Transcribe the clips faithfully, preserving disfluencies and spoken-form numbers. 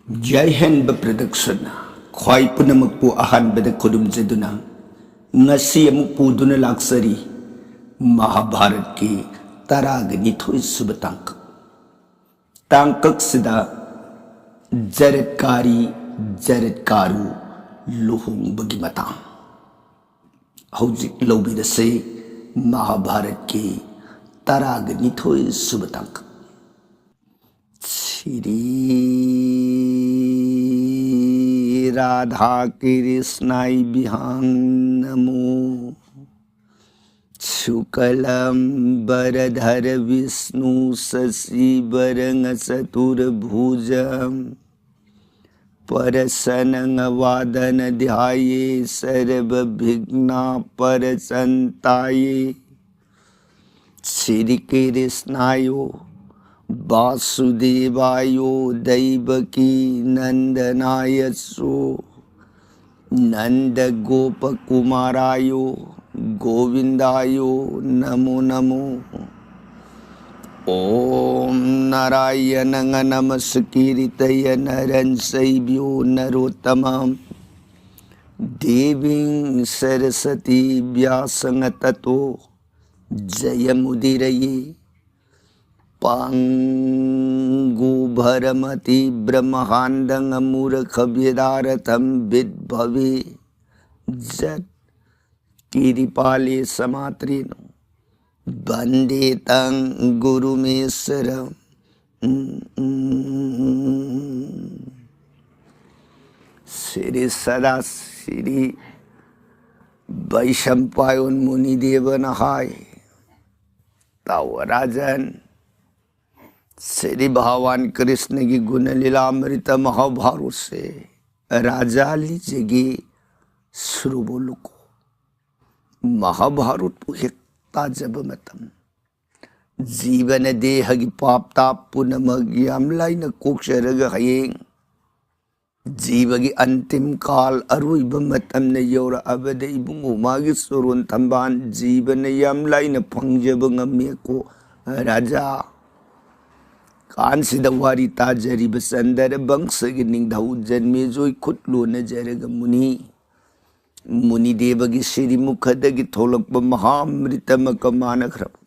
ꯖꯥꯏ ꯍꯤꯟꯗ production ꯈ꯭ꯋꯥꯏ ꯄꯨꯝꯅꯃꯛꯄꯨ ꯑꯍꯥꯟꯕꯗ ꯈꯨꯔꯨꯝꯖꯗꯨꯅ ꯉꯁꯤ ꯑꯃꯨꯛ ꯄꯨꯗꯨꯅ ꯂꯥꯛꯆꯔꯤ ꯃꯍꯥꯚꯥꯔꯠꯀꯤ ꯇꯔꯥꯒ ꯅꯤꯊꯣꯏ ꯁꯨꯕ ꯇꯥꯡꯀꯛ꯫ ꯇꯥꯡꯀꯛꯁꯤꯗ ꯖꯔꯠꯀꯥꯔꯤ ꯖꯔꯠꯀꯥꯔꯨ ꯂꯨꯍꯣꯡꯕꯒꯤ ꯃꯇꯥꯡ꯫ ꯍꯧꯖꯤꯛ ꯂꯧꯕꯤꯔꯁꯦ ꯃꯍꯥꯚꯥꯔꯠꯀꯤ ꯇꯔꯥꯒ ꯅꯤꯊꯣꯏ ꯁꯨꯕ ꯇꯥꯡꯀꯛ꯫ ꯁ꯭ꯔꯤ ꯔꯥꯙꯥ ꯀ꯭ꯔꯤꯁ꯭ꯅꯥꯏ ꯕꯤꯍꯥꯡ ꯅꯃꯣ꯫ ꯁꯨꯀ꯭ꯂꯝ ꯕꯔꯙꯔ ꯕꯤꯁ꯭ꯅꯨ ꯁꯁꯤꯚꯔꯪ ꯆꯇꯨꯔꯚꯨꯖ꯫ ꯄ꯭ꯔꯁꯟꯅ ꯋꯥꯗꯅ ꯙ꯭ꯌꯥꯌꯦ ꯁꯔ꯭ꯕ ꯕꯤꯘ꯭ꯅ ꯄ꯭ꯔꯁꯟ ꯇ꯭ꯌꯥꯌꯦ꯫ ꯁ꯭ꯔꯤ ꯀ꯭ꯔꯤꯁ꯭ꯅꯥꯌꯣ ꯕꯥꯁꯨꯗꯦꯕꯥꯌꯣ ꯗꯩꯕꯀꯤ ꯅꯟꯗꯅꯥꯌ ꯆ ꯅꯟꯗ ꯒꯣꯄ ꯀꯨꯃꯥꯔꯥꯌꯣ ꯒꯣꯕꯤꯟꯗꯥꯌꯣ ꯅꯃꯣ ꯅꯃꯣ꯫ ॐ नारायणं नमस्कृत्य नरं चैव नरोत्तमं देवीं सरस्वतीं व्यासं ततो जयमुदीरये। पङ्गुभ्रमतिभ्रमहान्दं मूर्खं वेदार्थं विद्भवे जत्। कृपाले समात्रेण वन्दे तं गुरुमीश्वरम्। श्री सदा श्री वैशंपायन मुनिदेवन हाय। ताओ राजन, श्री भगवान कृष्ण की गुण लीलामृत महाभारत से राजा लीजिए ꯁꯨꯔꯨꯕꯣ ꯂꯨꯀꯣ꯫ ꯃꯍꯥꯚꯥꯔꯠꯄꯨ ꯍꯦꯛ ꯇꯥꯖꯕ ꯃꯇꯝ, ꯖꯤꯕꯅ ꯗꯦꯍꯒꯤ ꯄꯥꯞ ꯇꯥꯞ ꯄꯨꯝꯅꯃꯛ ꯌꯥꯝ ꯂꯥꯏꯅ ꯀꯣꯛꯆꯔꯒ ꯍꯌꯦꯡ ꯖꯤꯕꯒꯤ ꯑꯟꯇꯤꯝ ꯀꯥꯜ ꯑꯔꯣꯏꯕ ꯃꯇꯝꯅ ꯌꯧꯔꯛꯑꯕꯗ ꯏꯕꯨꯡꯉꯣ ꯃꯥꯒꯤ ꯆꯣꯔꯣꯟ ꯊꯝꯕꯥꯜ ꯖꯤꯕꯅ ꯌꯥꯝ ꯂꯥꯏꯅ ꯐꯪꯖꯕ ꯉꯝꯃꯦꯀꯣ ꯔꯥꯖꯥ꯫ ꯀꯥꯟꯁꯤꯗ ꯋꯥꯔꯤ ꯇꯥꯖꯔꯤꯕ ꯆꯟꯗ꯭ꯔ ꯕꯪꯁꯒꯤ ꯅꯤꯡꯊꯧ ꯖꯟꯃꯦꯖꯣꯏ ꯈꯨꯠ ꯂꯣꯟꯅꯖꯔꯒ ꯃꯨꯅꯤ, ꯃꯨꯅꯤꯗꯦꯕꯒꯤ ꯁꯤꯔꯤꯃꯨꯈꯗꯒꯤ ꯊꯣꯛꯂꯛꯄ ꯃꯍꯥꯃ꯭ꯔꯤꯇ ꯃꯀ ꯃꯥꯅꯈ꯭ꯔꯕ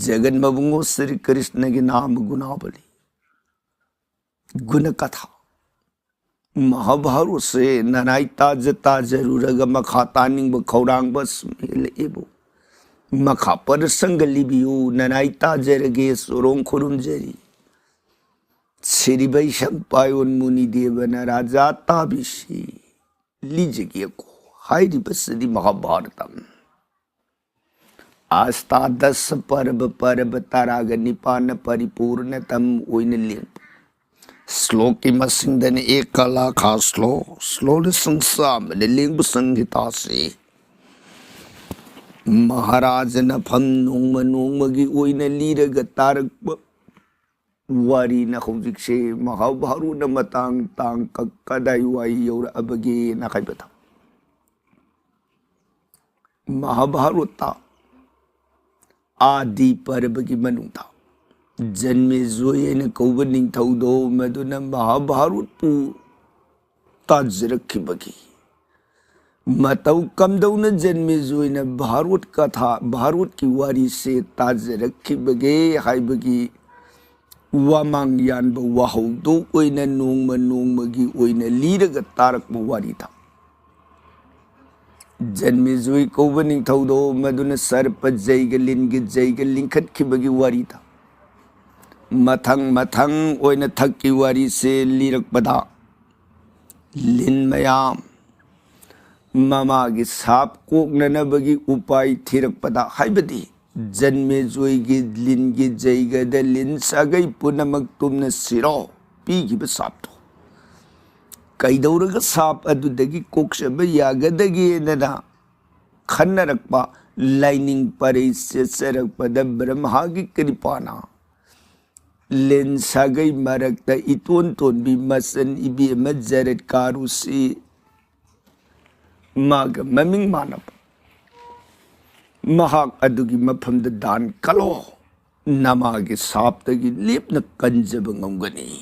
ꯖꯒꯟ ꯃꯕꯨꯡꯉꯣ ꯁ꯭ꯔꯤ ꯀ꯭ꯔꯤꯁꯅꯒꯤ ꯅꯥꯃ ꯒꯨꯅꯥꯕꯂꯤ, ꯒꯨꯅ ꯀꯊꯥ, ꯃꯍꯥꯚꯥꯔꯠꯁꯦ ꯅꯅꯥꯏ ꯇꯥꯖ ꯇꯥꯖꯔꯨꯔꯒ ꯃꯈꯥ ꯇꯥꯅꯤꯡꯕ ꯈꯧꯔꯥꯡꯕ ꯁꯨꯝ ꯍꯦꯜꯂꯛꯏꯕꯨ꯫ ꯃꯈꯥ ꯄꯔꯁꯪꯒ ꯂꯤꯕꯤꯌꯨ, ꯅꯅꯥꯏ ꯇꯥꯖꯔꯒꯦ ꯁꯣꯔꯣꯡ ꯈꯨꯔꯨꯝꯖꯔꯤ꯫ ꯁꯤꯔꯤꯕꯩ ꯁꯝꯄꯥꯌꯣꯟ ꯃꯨꯅꯤꯗꯦꯕꯅ ꯔꯥꯖꯥ ꯇꯥꯕꯤꯁꯤ ꯂꯤꯖꯒꯦꯀꯣ꯫ ꯍꯥꯏꯔꯤꯕꯁꯤꯗꯤ ꯃꯍꯥꯚꯥꯔꯇꯝ꯫ ꯑꯁꯇꯥꯗꯁ ꯄꯔꯕ, ꯄꯔꯕ ꯇꯔꯥꯒ ꯅꯤꯄꯥꯟꯅ ꯄꯔꯤꯄꯨꯔꯅꯇꯝ ꯑꯣꯏꯅ ꯂꯦꯡꯕ꯫ ꯁ꯭ꯂꯣꯛꯀꯤ ꯃꯁꯤꯡꯗꯅ ꯑꯦꯀ ꯂꯥꯈꯥ ꯁ꯭ꯂꯣ, ꯁ꯭ꯂꯣ ꯂꯤꯁꯤꯡ ꯆꯥꯝꯃꯅ ꯂꯦꯡꯕ ꯁꯪꯍꯤꯇꯥꯁꯤ ꯃꯍꯥꯔꯥꯖꯅ ꯐꯝ ꯅꯣꯡꯃ ꯅꯣꯡꯃꯒꯤ ꯑꯣꯏꯅ ꯂꯤꯔꯒ ꯇꯥꯔꯛꯄ ꯋꯥꯔꯤꯅ ꯍꯧꯖꯤꯛꯁꯦ ꯃꯍꯥꯚꯥꯔꯨꯠꯅ ꯃꯇꯥꯡ ꯇꯥꯡ ꯀ-, ꯀꯗꯥꯏ ꯋꯥꯏ ꯌꯧꯔꯛꯑꯕꯒꯦꯅ ꯍꯥꯏꯕꯗ, ꯃꯍꯥꯚꯥꯔꯨꯠꯇ ꯑꯥꯗꯤ ꯄꯔꯕꯒꯤ ꯃꯅꯨꯡꯗ ꯖꯟꯃꯦꯖꯣꯏ ꯍꯥꯏꯅ ꯀꯧꯕ ꯅꯤꯡꯊꯧꯗꯣ ꯃꯗꯨꯅ ꯃꯍꯥꯚꯥꯔꯨꯠꯄꯨ ꯇꯥꯖꯔꯛꯈꯤꯕꯒꯤ ꯃꯇꯧ ꯀꯝꯗꯧꯅ ꯖꯟꯃꯦꯖꯣꯏꯅ ꯚꯥꯔꯠ ꯀꯊꯥ, ꯚꯥꯔꯠꯀꯤ ꯋꯥꯔꯤꯁꯦ ꯇꯥꯖꯔꯛꯈꯤꯕꯒꯦ ꯍꯥꯏꯕꯒꯤ ꯋꯥꯃꯥꯡ ꯌꯥꯟꯕ ꯋꯥꯍꯧꯗꯣ ꯑꯣꯏꯅ ꯅꯣꯡꯃ ꯅꯣꯡꯃꯒꯤ ꯑꯣꯏꯅ ꯂꯤꯔꯒ ꯇꯥꯔꯛꯄ ꯋꯥꯔꯤꯗ, ꯖꯟꯃꯦꯖꯣꯏ ꯀꯧꯕ ꯅꯤꯡꯊꯧꯗꯣ ꯃꯗꯨꯅ ꯁꯔꯄ ꯖꯩꯒ, ꯂꯤꯟꯒꯤ ꯖꯩꯒ ꯂꯤꯡꯈꯠꯈꯤꯕꯒꯤ ꯋꯥꯔꯤꯗ, ꯃꯊꯪ ꯃꯊꯪ ꯑꯣꯏꯅ ꯊꯛꯀꯤ ꯋꯥꯔꯤꯁꯦ ꯂꯤꯔꯛꯄꯗ, ꯂꯤꯟ ꯃꯌꯥꯝ ꯃꯃꯥꯒꯤ ꯁꯥꯞ ꯀꯣꯛꯅꯅꯕꯒꯤ ꯎꯄꯥꯏ ꯊꯤꯔꯛꯄꯗ, ꯍꯥꯏꯕꯗꯤ ꯖꯟꯃꯦꯖꯣꯏꯒꯤ ꯂꯤꯟꯒꯤ ꯖꯩꯒꯗ ꯂꯤꯟ ꯁꯥꯒꯩ ꯄꯨꯝꯅꯃꯛ ꯇꯨꯝꯅ ꯁꯤꯔꯣ ꯄꯤꯈꯤꯕ ꯁꯥꯞꯇꯣ ꯀꯩꯗꯧꯔꯒ ꯁꯥꯞ ꯑꯗꯨꯗꯒꯤ ꯀꯣꯛꯆꯕ ꯌꯥꯒꯗꯒꯦꯗꯅ ꯈꯟꯅꯔꯛꯄ, ꯂꯥꯏꯅꯤꯡ ꯄꯔꯩ ꯆꯦꯠꯆꯔꯛꯄꯗ ꯕ꯭ꯔꯍꯃꯒꯤ ꯀ꯭ꯔꯤꯄꯥꯅ ꯂꯤꯟ ꯁꯥꯒꯩ ꯃꯔꯛꯇ ꯏꯇꯣꯟ ꯇꯣꯟꯕꯤ ꯃꯆꯟ ꯏꯕꯦꯝꯃ ꯖꯔꯠ ꯀꯥꯔꯨꯁꯤ ꯃꯥꯒ ꯃꯃꯤꯡ ꯃꯥꯟꯅꯕ ꯃꯍꯥꯛ ꯑꯗꯨꯒꯤ ꯃꯐꯝꯗ ꯗꯥꯟ ꯀꯜꯂꯣ ꯅꯃꯥꯒꯤ ꯁꯥꯞꯇꯒꯤ ꯂꯦꯞꯅ ꯀꯟꯖꯕ ꯉꯝꯒꯅꯤ꯫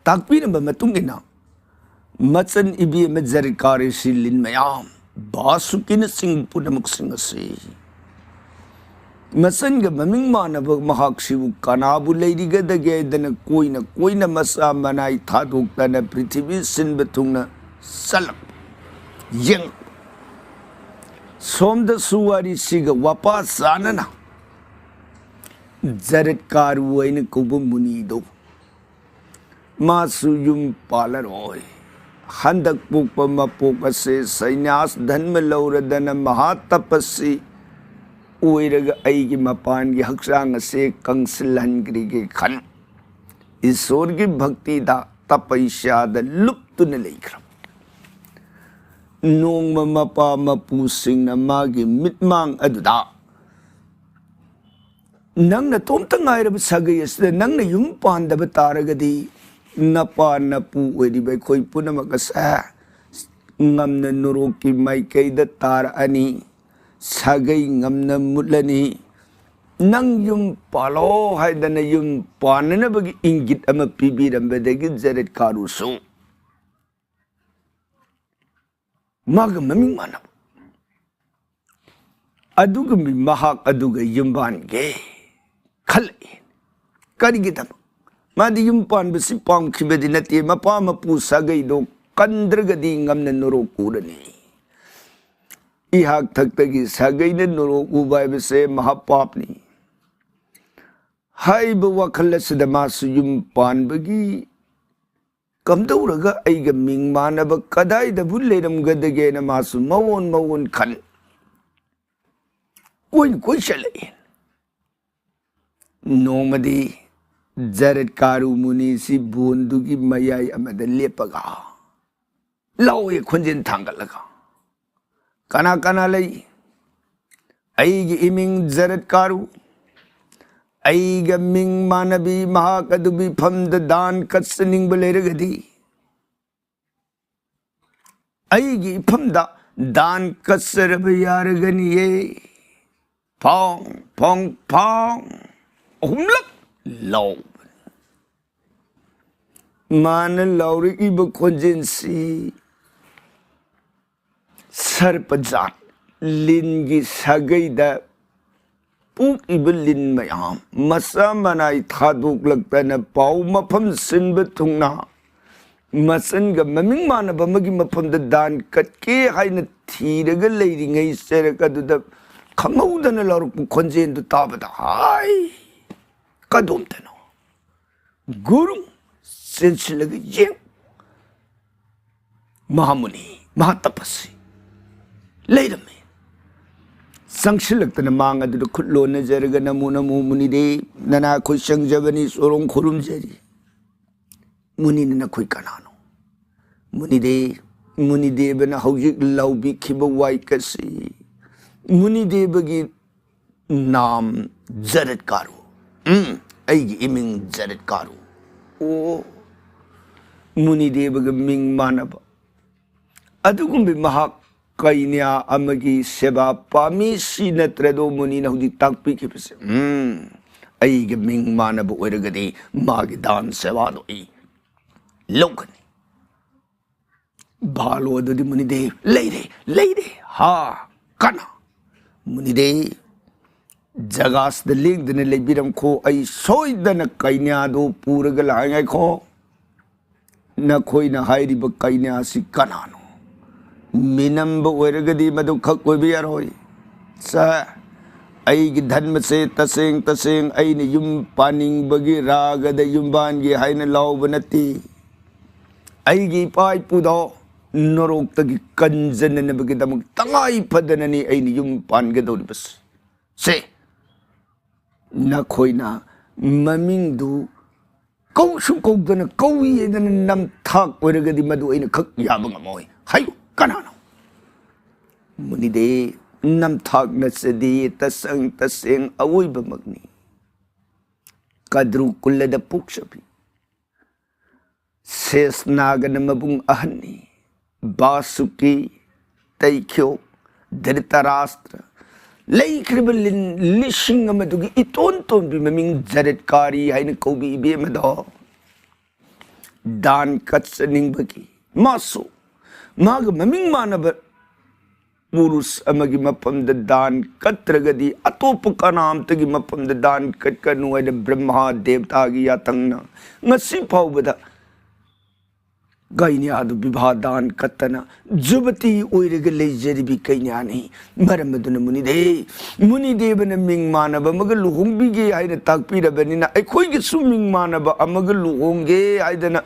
ꯇꯥꯛꯄꯤꯔꯝꯕ ꯃꯇꯨꯡ ꯏꯟꯅ ꯃꯆꯟ ꯏꯕꯦꯝꯃ ꯖꯔꯠꯀꯥꯔꯤꯁꯤ ꯂꯤꯟ ꯃꯌꯥꯝ, ꯕꯥꯁꯨꯀꯤꯅꯆꯤꯡꯕ ꯄꯨꯝꯅꯃꯛꯁꯤꯡ ꯑꯁꯤ ꯃꯆꯟꯒ ꯃꯃꯤꯡ ꯃꯥꯟꯅꯕ ꯃꯍꯥꯛꯁꯤꯕꯨ ꯀꯅꯥꯕꯨ ꯂꯩꯔꯤꯒꯗꯒꯦ ꯍꯥꯏꯗꯅ ꯀꯣꯏꯅ ꯀꯣꯏꯅ ꯃꯆꯥ ꯃꯅꯥꯏ ꯊꯥꯗꯣꯛꯇꯅ ꯄ꯭ꯔꯤꯊꯤꯕꯤ ꯁꯤꯟꯕ ꯊꯨꯡꯅ ꯆꯠꯂꯛ ꯌꯦꯡ꯫ ꯁꯣꯝꯗꯁꯨ ꯋꯥꯔꯤꯁꯤꯒ ꯋꯥꯄꯥ ꯆꯥꯅꯅ ꯖꯔꯠꯀꯥꯔꯨ ꯍꯥꯏꯅ ꯀꯧꯕ ꯃꯨꯅꯤꯗꯣ ꯃꯥꯁꯨ ꯌꯨꯝ ꯄꯥꯜꯂꯔꯣꯏ꯫ ꯍꯟꯗꯛ ꯄꯣꯛꯄ ꯃꯄꯣꯛ ꯑꯁꯦ ꯁꯩꯅ꯭ꯌꯥꯁ ꯙꯟꯃ ꯂꯧꯔꯗꯅ ꯃꯍꯥꯇꯄꯁꯤ ꯑꯣꯏꯔꯒ ꯑꯩꯒꯤ ꯃꯄꯥꯟꯒꯤ ꯍꯛꯆꯥꯡ ꯑꯁꯦ ꯀꯪꯁꯤꯜꯍꯟꯈ꯭ꯔꯒꯦ ꯈꯟ ꯏꯁꯣꯔꯒꯤ ꯚꯛꯇꯤꯗ ꯇꯄꯩꯁ꯭ꯌꯥꯗ ꯂꯨꯞꯇꯨꯅ ꯂꯩꯈ꯭ꯔꯕ꯫ ꯅꯣꯡꯃ ꯃꯄꯥ ꯃꯄꯨꯁꯤꯡꯅ ꯃꯥꯒꯤ ꯃꯤꯠꯃꯥꯡ ꯑꯗꯨꯗ ꯅꯪ ꯅꯇꯣꯝꯇ ꯉꯥꯏꯔꯕ ꯁꯥꯒꯩ ꯑꯁꯤꯗ ꯅꯪꯅ ꯌꯨꯝ ꯄꯥꯟꯗꯕ ꯇꯥꯔꯒꯗꯤ ꯅꯄꯥ ꯅꯄꯨ ꯑꯣꯏꯔꯤꯕ ꯑꯩꯈꯣꯏ ꯄꯨꯝꯅꯃꯛ ꯑꯁꯦ ꯉꯝꯅ ꯅꯣꯔꯣꯛꯀꯤ ꯃꯥꯏꯀꯩꯗ ꯇꯥꯔꯛꯑꯅꯤ꯫ ꯁꯥꯒꯩ ꯉꯝꯅ ꯃꯨꯠꯂꯅꯤ꯫ ꯅꯪ ꯌꯨꯝ ꯄꯥꯜꯂꯣ ꯍꯥꯏꯗꯅ ꯌꯨꯝ ꯄꯥꯟꯅꯅꯕꯒꯤ ꯏꯪꯒꯤꯠ ꯑꯃ ꯄꯤꯕꯤꯔꯝꯕꯗꯒꯤ ꯖꯔꯠ ꯀꯥꯔꯨꯁꯨ ꯃꯥꯒ ꯃꯃꯤꯡ ꯃꯥꯟꯅꯕ ꯑꯗꯨꯒꯨꯝꯕꯤ ꯃꯍꯥꯛ ꯑꯗꯨꯒ ꯌꯨꯝꯕꯥꯟꯒꯦ ꯈꯜꯂꯛꯏ꯫ ꯀꯔꯤꯒꯤꯗꯃꯛ? ꯃꯥꯗꯤ ꯌꯨꯝ ꯄꯥꯟꯕꯁꯤ ꯄꯥꯝꯈꯤꯕꯗꯤ ꯅꯠꯇꯦ꯫ ꯃꯄꯥ ꯃꯄꯨ ꯁꯥꯒꯩꯗꯣ ꯀꯟꯗ꯭ꯔꯒꯗꯤ ꯉꯝꯅ ꯅꯣꯔꯣꯛ ꯎꯔꯅꯤ꯫ ꯏꯍꯥꯛ ꯊꯛꯇꯒꯤ ꯁꯥꯒꯩꯅ ꯅꯣꯔꯣꯛ ꯎꯕ ꯍꯥꯏꯕꯁꯦ ꯃꯍꯥꯄꯥꯞꯅꯤ꯫ ꯍꯥꯏꯔꯤꯕ ꯋꯥꯈꯜ ꯑꯁꯤꯗ ꯃꯥꯁꯨ ꯌꯨꯝ ꯄꯥꯟꯕꯒꯤ ꯀꯝꯗꯧꯔꯒ ꯑꯩꯒ ꯃꯤꯡ ꯃꯥꯟꯅꯕ ꯀꯗꯥꯏꯗꯕꯨ ꯂꯩꯔꯝꯒꯗꯒꯦꯅ ꯃꯥꯁꯨ ꯃꯑꯣꯟ ꯃꯑꯣꯟ ꯈꯟ ꯀꯣꯏ ꯀꯣꯏ ꯆꯠꯂꯛꯏ꯫ ꯅꯣꯡꯃꯗꯤ ꯖꯔꯠ ꯀꯥꯔꯨ ꯃꯨꯅꯤꯁꯤ ꯕꯣꯟꯗꯨꯒꯤ ꯃꯌꯥꯏ ꯑꯃꯗ ꯂꯦꯞꯄꯒ ꯂꯥꯎꯏ ꯈꯣꯟꯖꯦꯜ ꯊꯥꯡꯒꯠꯂꯒ, "ꯀꯅꯥ ꯀꯅꯥ ꯂꯩ? ꯑꯩꯒꯤ ꯏꯃꯤꯡ ꯖꯔꯠ ꯀꯥꯔꯨ꯫ ꯑꯩꯒ ꯃꯤꯡ ꯃꯥꯟꯅꯕꯤ ꯃꯍꯥꯛ ꯑꯗꯨꯕꯨ ꯏꯐꯝꯗ ꯗꯥꯟ ꯀꯠꯆꯅꯤꯡꯕ ꯂꯩꯔꯒꯗꯤ ꯑꯩꯒꯤ ꯏꯐꯝꯗ ꯗꯥꯟ ꯀꯠꯆꯔꯕ ꯌꯥꯔꯒꯅꯤꯌꯦ꯫ ꯐꯣꯡ ꯐꯣꯡ ꯐꯣꯡ ꯑꯍꯨꯝꯂꯛ ꯂꯥꯎꯕꯅꯤ꯫ ꯃꯥꯅ ꯂꯥꯎꯔꯛꯏꯕ ꯈꯣꯟꯖꯦꯜꯁꯤ ꯁꯔꯄꯖꯥꯠ, ꯂꯤꯟꯒꯤ ꯁꯥꯒꯩꯗ ꯄꯣꯛꯏꯕ ꯂꯤꯟ ꯃꯌꯥꯝ ꯃꯁꯥ ꯃꯅꯥꯏ ꯊꯥꯗꯣꯛꯂꯛꯇꯅ ꯄꯥꯎ ꯃꯐꯝ ꯁꯤꯟꯕ ꯊꯨꯡꯅ ꯃꯆꯟꯒ ꯃꯃꯤꯡ ꯃꯥꯟꯅꯕ ꯑꯃꯒꯤ ꯃꯐꯝꯗ ꯗꯥꯟ ꯀꯠꯀꯦ ꯍꯥꯏꯅ ꯊꯤꯔꯒ ꯂꯩꯔꯤꯉꯩ ꯆꯩꯔꯛ ꯑꯗꯨꯗ ꯈꯪꯍꯧꯗꯅ ꯂꯥꯎꯔꯛꯄ ꯈꯣꯟꯖꯦꯜꯗꯨ ꯇꯥꯕꯗ, "ꯍꯥꯏ! ꯀꯗꯣꯝꯗꯅꯣ?" ꯒꯨꯔꯨꯡ ꯆꯦꯟꯁꯤꯜꯂꯒ ꯌꯦꯡ, ꯃꯍꯥꯃꯨꯅꯤ, ꯃꯍꯥꯇꯄꯁꯤ ꯂꯩꯔꯝꯃꯤ꯫ ꯆꯪꯁꯤꯜꯂꯛꯇꯅ ꯃꯥꯡ ꯑꯗꯨꯗ ꯈꯨꯠ ꯂꯣꯟꯅꯖꯔꯒ, "ꯅꯃꯣ ꯅꯃꯣ ꯃꯨꯅꯤꯗꯦ, ꯅꯅꯥ ꯑꯩꯈꯣꯏ ꯆꯪꯖꯕꯅꯤ, ꯆꯣꯔꯣꯡ ꯈꯨꯔꯨꯝꯖꯔꯤ꯫ ꯃꯨꯅꯤꯅ ꯅꯈꯣꯏ ꯀꯅꯥꯅꯣ?" ꯃꯨꯅꯤꯗꯦ, ꯃꯨꯅꯤꯗꯦꯕꯅ ꯍꯧꯖꯤꯛ ꯂꯥꯎꯕꯤꯈꯤꯕ ꯋꯥꯏꯀꯠꯁꯤ ꯃꯨꯅꯤꯗꯦꯕꯒꯤ ꯅꯥꯝ ꯖꯔꯠ ꯀꯥꯔꯨ꯫ ꯎꯝ, ꯑꯩꯒꯤ ꯏꯃꯤꯡ ꯖꯔꯠ ꯀꯥꯔꯨ꯫ ꯑꯣ, ꯃꯨꯅꯤꯗꯦꯕꯒ ꯃꯤꯡ ꯃꯥꯟꯅꯕ ꯑꯗꯨꯒꯨꯝꯕ ꯃꯍꯥꯛ ꯀꯩꯅ꯭ꯌꯥ ꯑꯃꯒꯤ ꯁꯦꯕꯥ ꯄꯥꯝꯃꯤ꯫ ꯁꯤ ꯅꯠꯇ꯭ꯔꯗꯣ ꯃꯨꯅꯤꯅ ꯍꯧꯖꯤꯛ ꯇꯥꯛꯄꯤꯈꯤꯕꯁꯦ? ꯎꯝ, ꯑꯩꯒ ꯃꯤꯡ ꯃꯥꯟꯅꯕ ꯑꯣꯏꯔꯒꯗꯤ ꯃꯥꯒꯤ ꯗꯥꯟ ꯁꯦꯕꯥꯗꯣ ꯑꯩ ꯂꯧꯒꯅꯤ꯫ ꯚꯥꯂꯣ ꯑꯗꯨꯗꯤ ꯃꯨꯅꯤꯗꯦ, "ꯂꯩꯔꯦ, ꯂꯩꯔꯦ!" "ꯍꯥ? ꯀꯅꯥ?" "ꯃꯨꯅꯤꯗꯦ, ꯖꯒꯥꯁꯤꯗ ꯂꯦꯡꯗꯅ ꯂꯩꯕꯤꯔꯝꯈꯣ, ꯑꯩ ꯁꯣꯏꯗꯅ ꯀꯩꯅ꯭ꯌꯥꯗꯣ ꯄꯨꯔꯒ ꯂꯥꯛꯑꯦ꯫ ꯉꯥꯏꯈꯣ, ꯅꯈꯣꯏꯅ ꯍꯥꯏꯔꯤꯕ ꯀꯩꯅ꯭ꯌꯥꯁꯤ ꯀꯅꯥꯅꯣ? ꯃꯤꯅꯝꯕ ꯑꯣꯏꯔꯒꯗꯤ ꯃꯗꯨ ꯈꯛ ꯑꯣꯏꯕ ꯌꯥꯔꯣꯏ꯫ ꯁꯦ, ꯑꯩꯒꯤ ꯙꯔꯃꯁꯦ ꯇꯁꯦꯡ ꯇꯁꯦꯡ ꯑꯩꯅ ꯌꯨꯝ ꯄꯥꯅꯤꯡꯕꯒꯤ ꯔꯥꯒꯗ ꯌꯨꯝꯕꯥꯟꯒꯦ ꯍꯥꯏꯅ ꯂꯥꯎꯕ ꯅꯠꯇꯦ꯫ ꯑꯩꯒꯤ ꯏꯄꯥ ꯏꯄꯨꯗꯣ ꯅꯣꯔꯣꯛꯇꯒꯤ ꯀꯟꯖꯅꯅꯕꯒꯤꯗꯃꯛ ꯇꯉꯥꯏ ꯐꯗꯅꯅꯤ ꯑꯩꯅ ꯌꯨꯝ ꯄꯥꯟꯒꯗꯧꯔꯤꯕꯁꯦ꯫ ꯁꯦ, ꯅꯈꯣꯏꯅ ꯃꯃꯤꯡꯗꯨ ꯀꯧꯁꯨ ꯀꯧꯗꯅ ꯀꯧꯏ ꯍꯥꯏꯗꯅ ꯅꯝꯊꯥꯛ ꯑꯣꯏꯔꯒꯗꯤ ꯃꯗꯨ ꯑꯩꯅ ꯈꯛ ꯌꯥꯕ ꯉꯝꯃꯣꯏ꯫ ꯍꯥꯏꯌꯨ, ꯀꯅꯥꯅꯣ?" ꯃꯨꯅꯤꯗꯦ, ꯅꯝꯊꯥꯛ ꯅꯠꯆꯗꯦ, ꯇꯁꯪ ꯇꯁꯦꯡ ꯑꯋꯣꯏꯕꯃꯛꯅꯤ꯫ ꯀꯗ꯭ꯔꯨ ꯀꯨꯜꯂꯗ ꯄꯣꯛꯆꯕꯤ꯫ ꯁꯦꯁ ꯅꯥꯒꯅ ꯃꯕꯨꯡ ꯑꯍꯟꯅꯤ꯫ ꯕꯥꯁꯨꯀꯤ, ꯇꯩꯈ꯭ꯌꯣꯛ, ꯙ꯭ꯔꯤꯇꯔꯥꯁꯇ꯭ꯔ, ꯂꯩꯈ꯭ꯔꯤꯕ ꯂꯤꯟ ꯂꯤꯁꯤꯡ ꯑꯃꯗꯨꯒꯤ ꯏꯇꯣꯟ ꯇꯣꯟꯕꯤ ꯃꯃꯤꯡ ꯖꯔꯠꯀꯥꯔꯤ ꯍꯥꯏꯅ ꯀꯧꯕꯤ ꯏꯕꯦꯝ ꯑꯗꯣ ꯗꯥꯟ ꯀꯠꯆꯅꯤꯡꯕꯒꯤ, ꯃꯥꯁꯨ ꯃꯥꯒ ꯃꯃꯤꯡ ꯃꯥꯟꯅꯕ ꯄꯨꯔꯨꯁ ꯑꯃꯒꯤ ꯃꯐꯝꯗ ꯗꯥꯟ ꯀꯠꯇ꯭ꯔꯒꯗꯤ ꯑꯇꯣꯞꯄ ꯀꯅꯥꯝꯇꯒꯤ ꯃꯐꯝꯗ ꯗꯥꯟ ꯀꯠꯀꯅꯨ ꯍꯥꯏꯅ ꯕ꯭ꯔꯍ꯭ꯃꯥ ꯗꯦꯕꯇꯥꯒꯤ ꯌꯥꯊꯪꯅ ꯉꯁꯤ ꯐꯥꯎꯕꯗ ꯀꯩꯅ꯭ꯌꯥꯗꯨ ꯕꯤꯚꯥ ꯗꯥꯟ ꯀꯠꯇꯅ ꯖꯨꯕꯇꯤ ꯑꯣꯏꯔꯒ ꯂꯩꯖꯔꯤꯕꯤ ꯀꯩꯅ꯭ꯌꯥꯅꯤ꯫ ꯃꯔꯝ ꯑꯗꯨꯅ ꯃꯨꯅꯤꯗꯦ, ꯃꯨꯅꯤꯗꯦꯕꯅ ꯃꯤꯡ ꯃꯥꯟꯅꯕ ꯑꯃꯒ ꯂꯨꯍꯣꯡꯕꯤꯒꯦ ꯍꯥꯏꯅ ꯇꯥꯛꯄꯤꯔꯕꯅꯤꯅ ꯑꯩꯈꯣꯏꯒꯤꯁꯨ ꯃꯤꯡ ꯃꯥꯟꯅꯕ ꯑꯃꯒ ꯂꯨꯍꯣꯡꯒꯦ ꯍꯥꯏꯗꯅ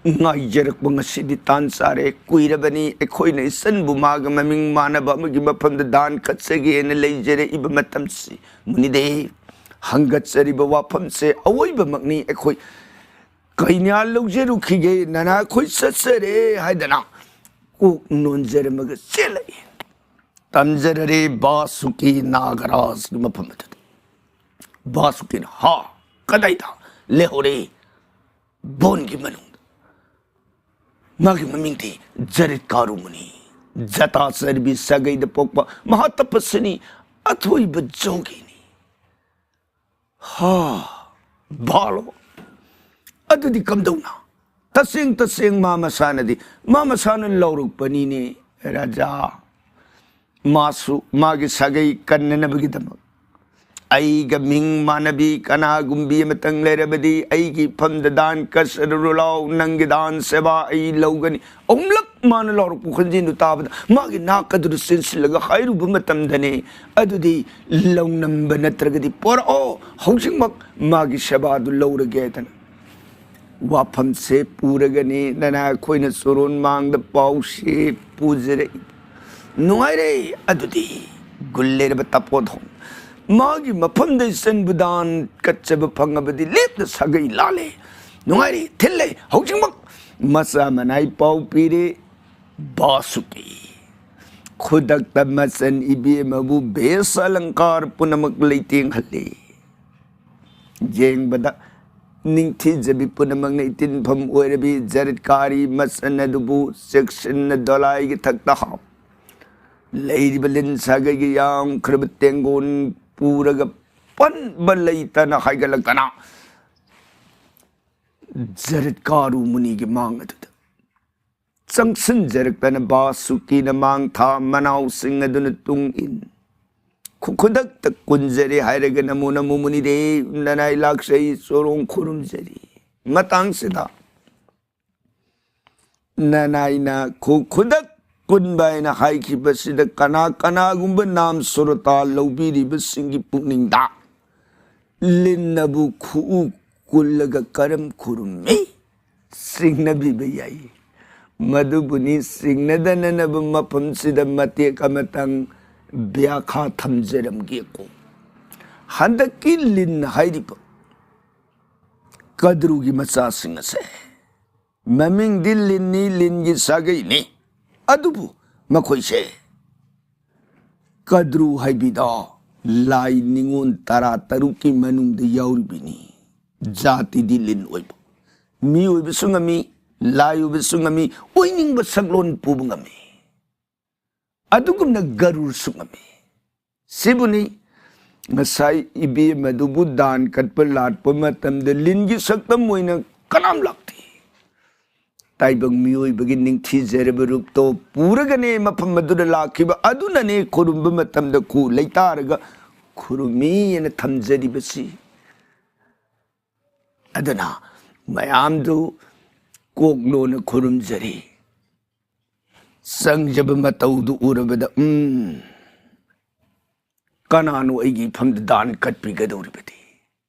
ꯉꯥꯏꯖꯔꯛꯄ ꯉꯁꯤꯗꯤ ꯇꯥꯟ ꯆꯥꯔꯦ꯫ ꯀꯨꯏꯔꯕꯅꯤ ꯑꯩꯈꯣꯏꯅ ꯏꯆꯟꯕꯨ ꯃꯥꯒ ꯃꯃꯤꯡ ꯃꯥꯟꯅꯕ ꯑꯃꯒꯤ ꯃꯐꯝꯗ ꯗꯥꯟ ꯀꯠꯆꯒꯦꯅ ꯂꯩꯖꯔꯛꯏꯕ ꯃꯇꯝꯁꯤ꯫ ꯃꯨꯅꯤꯗꯦ, ꯍꯪꯒꯠꯆꯔꯤꯕ ꯋꯥꯐꯝꯁꯦ ꯑꯋꯣꯏꯕꯃꯛꯅꯤ꯫ ꯑꯩꯈꯣꯏ ꯀꯩꯅ꯭ꯌꯥ ꯂꯧꯖꯔꯨꯈꯤꯒꯦ, ꯅꯅꯥ ꯑꯩꯈꯣꯏ ꯆꯠꯆꯔꯦ ꯍꯥꯏꯗꯅ ꯀꯣꯛ ꯅꯣꯟꯖꯔꯝꯃꯒ ꯆꯦꯜꯂꯛꯏ꯫ ꯇꯝꯖꯔꯔꯦ ꯕꯥꯁꯨꯀꯤ ꯅꯥꯒꯔꯥꯖꯒꯤ ꯃꯐꯝ ꯑꯗꯨꯗ꯫ ꯕꯥꯁꯨꯀꯤꯅ, "ꯍꯥ, ꯀꯗꯥꯏꯗ?" "ꯂꯩꯍꯧꯔꯦ, ꯕꯣꯟꯒꯤ ꯃꯅꯨꯡꯗ꯫ ꯃꯥꯒꯤ ꯃꯃꯤꯡꯗꯤ ꯖꯔꯤꯠ ꯀꯥꯔꯨꯃꯅꯤ, ꯖꯇꯥ ꯆꯔꯕꯤ ꯁꯥꯒꯩꯗ ꯄꯣꯛꯄ ꯃꯍꯥꯇꯄꯁꯤꯅꯤ, ꯑꯊꯣꯏꯕ ꯖꯣꯒꯤꯅꯤ"꯫ "ꯍꯥ, ꯕꯥꯂꯣ, ꯑꯗꯨꯗꯤ ꯀꯝꯗꯧꯅ?" "ꯇꯁꯦꯡ ꯇꯁꯦꯡ ꯃꯥ ꯃꯁꯥꯅꯗꯤ, ꯃꯥ ꯃꯁꯥꯅ ꯂꯧꯔꯛꯄꯅꯤꯅꯦ ꯔꯥꯖꯥ꯫ ꯃꯥꯁꯨ ꯃꯥꯒꯤ ꯁꯥꯒꯩ ꯀꯟꯅꯅꯕꯒꯤꯗꯃꯛ ꯑꯩꯒ ꯃꯤꯡ ꯃꯥꯟꯅꯕꯤ ꯀꯅꯥꯒꯨꯝꯕꯤ ꯑꯃꯇꯪ ꯂꯩꯔꯕꯗꯤ ꯑꯩꯒꯤ ꯏꯐꯝꯗ ꯗꯥꯟ ꯀꯠꯆꯔꯨꯔꯣ ꯂꯥꯎ, ꯅꯪꯒꯤ ꯗꯥꯟ ꯁꯦꯕꯥ ꯑꯩ ꯂꯧꯒꯅꯤ"꯫ ꯑꯍꯨꯝꯂꯛ ꯃꯥꯅ ꯂꯥꯎꯔꯛꯄ ꯈꯣꯟꯖꯦꯜꯗꯨ ꯇꯥꯕꯗ ꯃꯥꯒꯤ ꯅꯥꯛ ꯑꯗꯨꯗ ꯆꯦꯟꯁꯤꯜꯂꯒ ꯍꯥꯏꯔꯨꯕ ꯃꯇꯝꯗꯅꯦ, "ꯑꯗꯨꯗꯤ ꯂꯧꯅꯝꯕ ꯅꯠꯇ꯭ꯔꯒꯗꯤ ꯄꯣꯔꯛꯑꯣ, ꯍꯧꯖꯤꯛꯃꯛ ꯃꯥꯒꯤ ꯁꯦꯕꯥꯗꯨ ꯂꯧꯔꯒꯦ" ꯍꯥꯏꯗꯅ ꯋꯥꯐꯝꯁꯦ ꯄꯨꯔꯒꯅꯤ ꯅꯅꯥ ꯑꯩꯈꯣꯏꯅ ꯆꯨꯔꯣꯟ ꯃꯥꯡꯗ ꯄꯥꯎꯁꯦ ꯄꯨꯖꯔꯛꯏ꯫ ꯅꯨꯡꯉꯥꯏꯔꯦ ꯑꯗꯨꯗꯤ, ꯒꯨꯟ ꯂꯩꯔꯕ ꯇꯄꯣꯊꯣꯡ꯫ ꯃꯥꯒꯤ ꯃꯐꯝꯗ ꯏꯆꯟꯕꯨ ꯗꯥꯟ ꯀꯠꯆꯕ ꯐꯪꯉꯕꯗꯤ ꯂꯦꯞꯅ ꯁꯥꯒꯩ ꯂꯥꯜꯂꯦ꯫ ꯅꯨꯡꯉꯥꯏꯔꯦ, ꯊꯤꯜꯂꯦ, ꯍꯧꯖꯤꯛꯃꯛ ꯃꯆꯥ ꯃꯅꯥꯏ ꯄꯥꯎ ꯄꯤꯔꯦ꯫ ꯕꯥꯁꯨꯀꯤ ꯈꯨꯗꯛꯇ ꯃꯆꯟ ꯏꯕꯦꯝꯃꯕꯨ ꯚꯦꯁ ꯑꯂꯪꯀꯥꯔ ꯄꯨꯝꯅꯃꯛ ꯂꯩꯇꯦꯡꯍꯜꯂꯤ꯫ ꯌꯦꯡꯕꯗ ꯅꯤꯡꯊꯤꯖꯕꯤ ꯄꯨꯝꯅꯃꯛꯅ ꯏꯇꯤꯟꯐꯝ ꯑꯣꯏꯔꯕꯤ ꯖꯔꯠꯀꯥꯔꯤ ꯃꯆꯟ ꯑꯗꯨꯕꯨ ꯆꯦꯛꯁꯤꯟꯅ ꯗꯣꯂꯥꯏꯒꯤ ꯊꯛꯇ ꯍꯥꯞ꯫ ꯂꯩꯔꯤꯕ ꯂꯤꯟ ꯁꯥꯒꯩꯒꯤ ꯌꯥꯝꯈ꯭ꯔꯕ ꯇꯦꯡꯒꯣꯟ ꯄꯨꯔꯒ ꯄꯟꯕ ꯂꯩꯇꯅ ꯍꯥꯏꯒꯠꯂꯛꯇꯅ ꯖꯔꯠꯀꯥꯔꯨ ꯃꯨꯅꯤꯒꯤ ꯃꯥꯡ ꯑꯗꯨꯗ ꯆꯪꯁꯤꯟꯖꯔꯛꯇꯅ ꯕꯥꯁꯨꯀꯤꯅ ꯃꯥꯡ ꯊꯥ ꯃꯅꯥꯎꯁꯤꯡ ꯑꯗꯨꯅ ꯇꯨꯡ ꯏꯟ ꯈꯨ-, ꯈꯨꯗꯛꯇ ꯀꯨꯟꯖꯔꯦ ꯍꯥꯏꯔꯒ ꯅꯃꯨ ꯅꯃꯨ ꯃꯨꯅꯤꯗꯦ ꯅꯅꯥꯏ ꯂꯥꯛꯆꯩ ꯆꯣꯔꯣꯡ ꯈꯨꯔꯨꯝꯖꯔꯤ꯫ ꯃꯇꯥꯡꯁꯤꯗ ꯅꯅꯥꯏꯅ ꯈꯨ-, ꯈꯨꯗꯛ ꯀꯨꯟꯕ ꯍꯥꯏꯅ ꯍꯥꯏꯈꯤꯕꯁꯤꯗ ꯀꯅꯥ ꯀꯅꯥꯒꯨꯝꯕ ꯅꯥꯝ ꯁꯣꯔꯣꯇꯥ ꯂꯧꯕꯤꯔꯤꯕꯁꯤꯡꯒꯤ ꯄꯨꯛꯅꯤꯡꯗ ꯂꯤꯟꯅꯕꯨ ꯈꯨꯎ ꯀꯨꯜꯂꯒ ꯀꯔꯝ ꯈꯨꯔꯨꯝꯃꯤ? ꯆꯤꯡꯅꯕꯤꯕ ꯌꯥꯏ꯫ ꯃꯗꯨꯕꯨꯅꯤ ꯆꯤꯡꯅꯗꯅꯅꯕ ꯃꯐꯝꯁꯤꯗ ꯃꯇꯦꯛ ꯑꯃꯇꯪ ꯕ꯭ꯌꯥꯈꯥ ꯊꯝꯖꯔꯝꯒꯦꯀꯣ꯫ ꯍꯟꯗꯛꯀꯤ ꯂꯤꯟ ꯍꯥꯏꯔꯤꯕ ꯀꯗ꯭ꯔꯨꯒꯤ ꯃꯆꯥꯁꯤꯡ ꯑꯁꯦ ꯃꯃꯤꯡꯗꯤ ꯂꯤꯟꯅꯤ, ꯂꯤꯟꯒꯤ ꯁꯥꯒꯩꯅꯤ, ꯑꯗꯨꯕꯨ ꯃꯈꯣꯏꯁꯦ ꯀꯗ꯭ꯔꯨ ꯍꯥꯏꯕꯤꯗꯣ ꯂꯥꯏ ꯅꯤꯉꯣꯜ ꯇꯔꯥ ꯇꯔꯨꯛꯀꯤ ꯃꯅꯨꯡꯗ ꯌꯥꯎꯔꯤꯕꯅꯤ꯫ ꯖꯥꯇꯤꯗꯤ ꯂꯤꯟ ꯑꯣꯏꯕ, ꯃꯤ ꯑꯣꯏꯕꯁꯨ ꯉꯝꯃꯤ, ꯂꯥꯏ ꯑꯣꯏꯕꯁꯨ ꯉꯝꯃꯤ, ꯑꯣꯏꯅꯤꯡꯕ ꯁꯛꯂꯣꯟ ꯄꯨꯕ ꯉꯝꯃꯤ꯫ ꯑꯗꯨꯒꯨꯝꯅ ꯒꯔꯨꯔꯁꯨ ꯉꯝꯃꯤ꯫ ꯁꯤꯕꯨꯅꯤ ꯉꯁꯥꯏ ꯏꯕꯦꯝ ꯑꯗꯨꯕꯨ ꯗꯥꯟ ꯀꯠꯄ ꯂꯥꯛꯄ ꯃꯇꯝꯗ ꯂꯤꯟꯒꯤ ꯁꯛꯇꯝ ꯑꯣꯏꯅ ꯀꯅꯥꯝ ꯂꯥꯛꯇꯦ꯫ ꯇꯥꯏꯕꯪ ꯃꯤꯑꯣꯏꯕꯒꯤ ꯅꯤꯡꯊꯤꯖꯔꯕ ꯔꯨꯞꯇꯣ ꯄꯨꯔꯒꯅꯦ ꯃꯐꯝ ꯑꯗꯨꯗ ꯂꯥꯛꯈꯤꯕ꯫ ꯑꯗꯨꯅꯅꯦ ꯈꯨꯔꯨꯝꯕ ꯃꯇꯝꯗ ꯈꯨ ꯂꯩꯇꯥꯔꯒ ꯈꯨꯔꯨꯝꯃꯤ ꯍꯥꯏꯅ ꯊꯝꯖꯔꯤꯕꯁꯤ꯫ ꯑꯗꯨꯅ ꯃꯌꯥꯝꯗꯨ ꯀꯣꯛ ꯂꯣꯟꯅ ꯈꯨꯔꯨꯝꯖꯔꯤ꯫ ꯆꯪꯖꯕ ꯃꯇꯧꯗꯨ ꯎꯔꯕꯗ, ꯎꯝ, ꯀꯅꯥꯅꯣ ꯑꯩꯒꯤ ꯏꯐꯝꯗ ꯗꯥꯟ ꯀꯠꯄꯤꯒꯗꯧꯔꯤꯕꯗꯤ?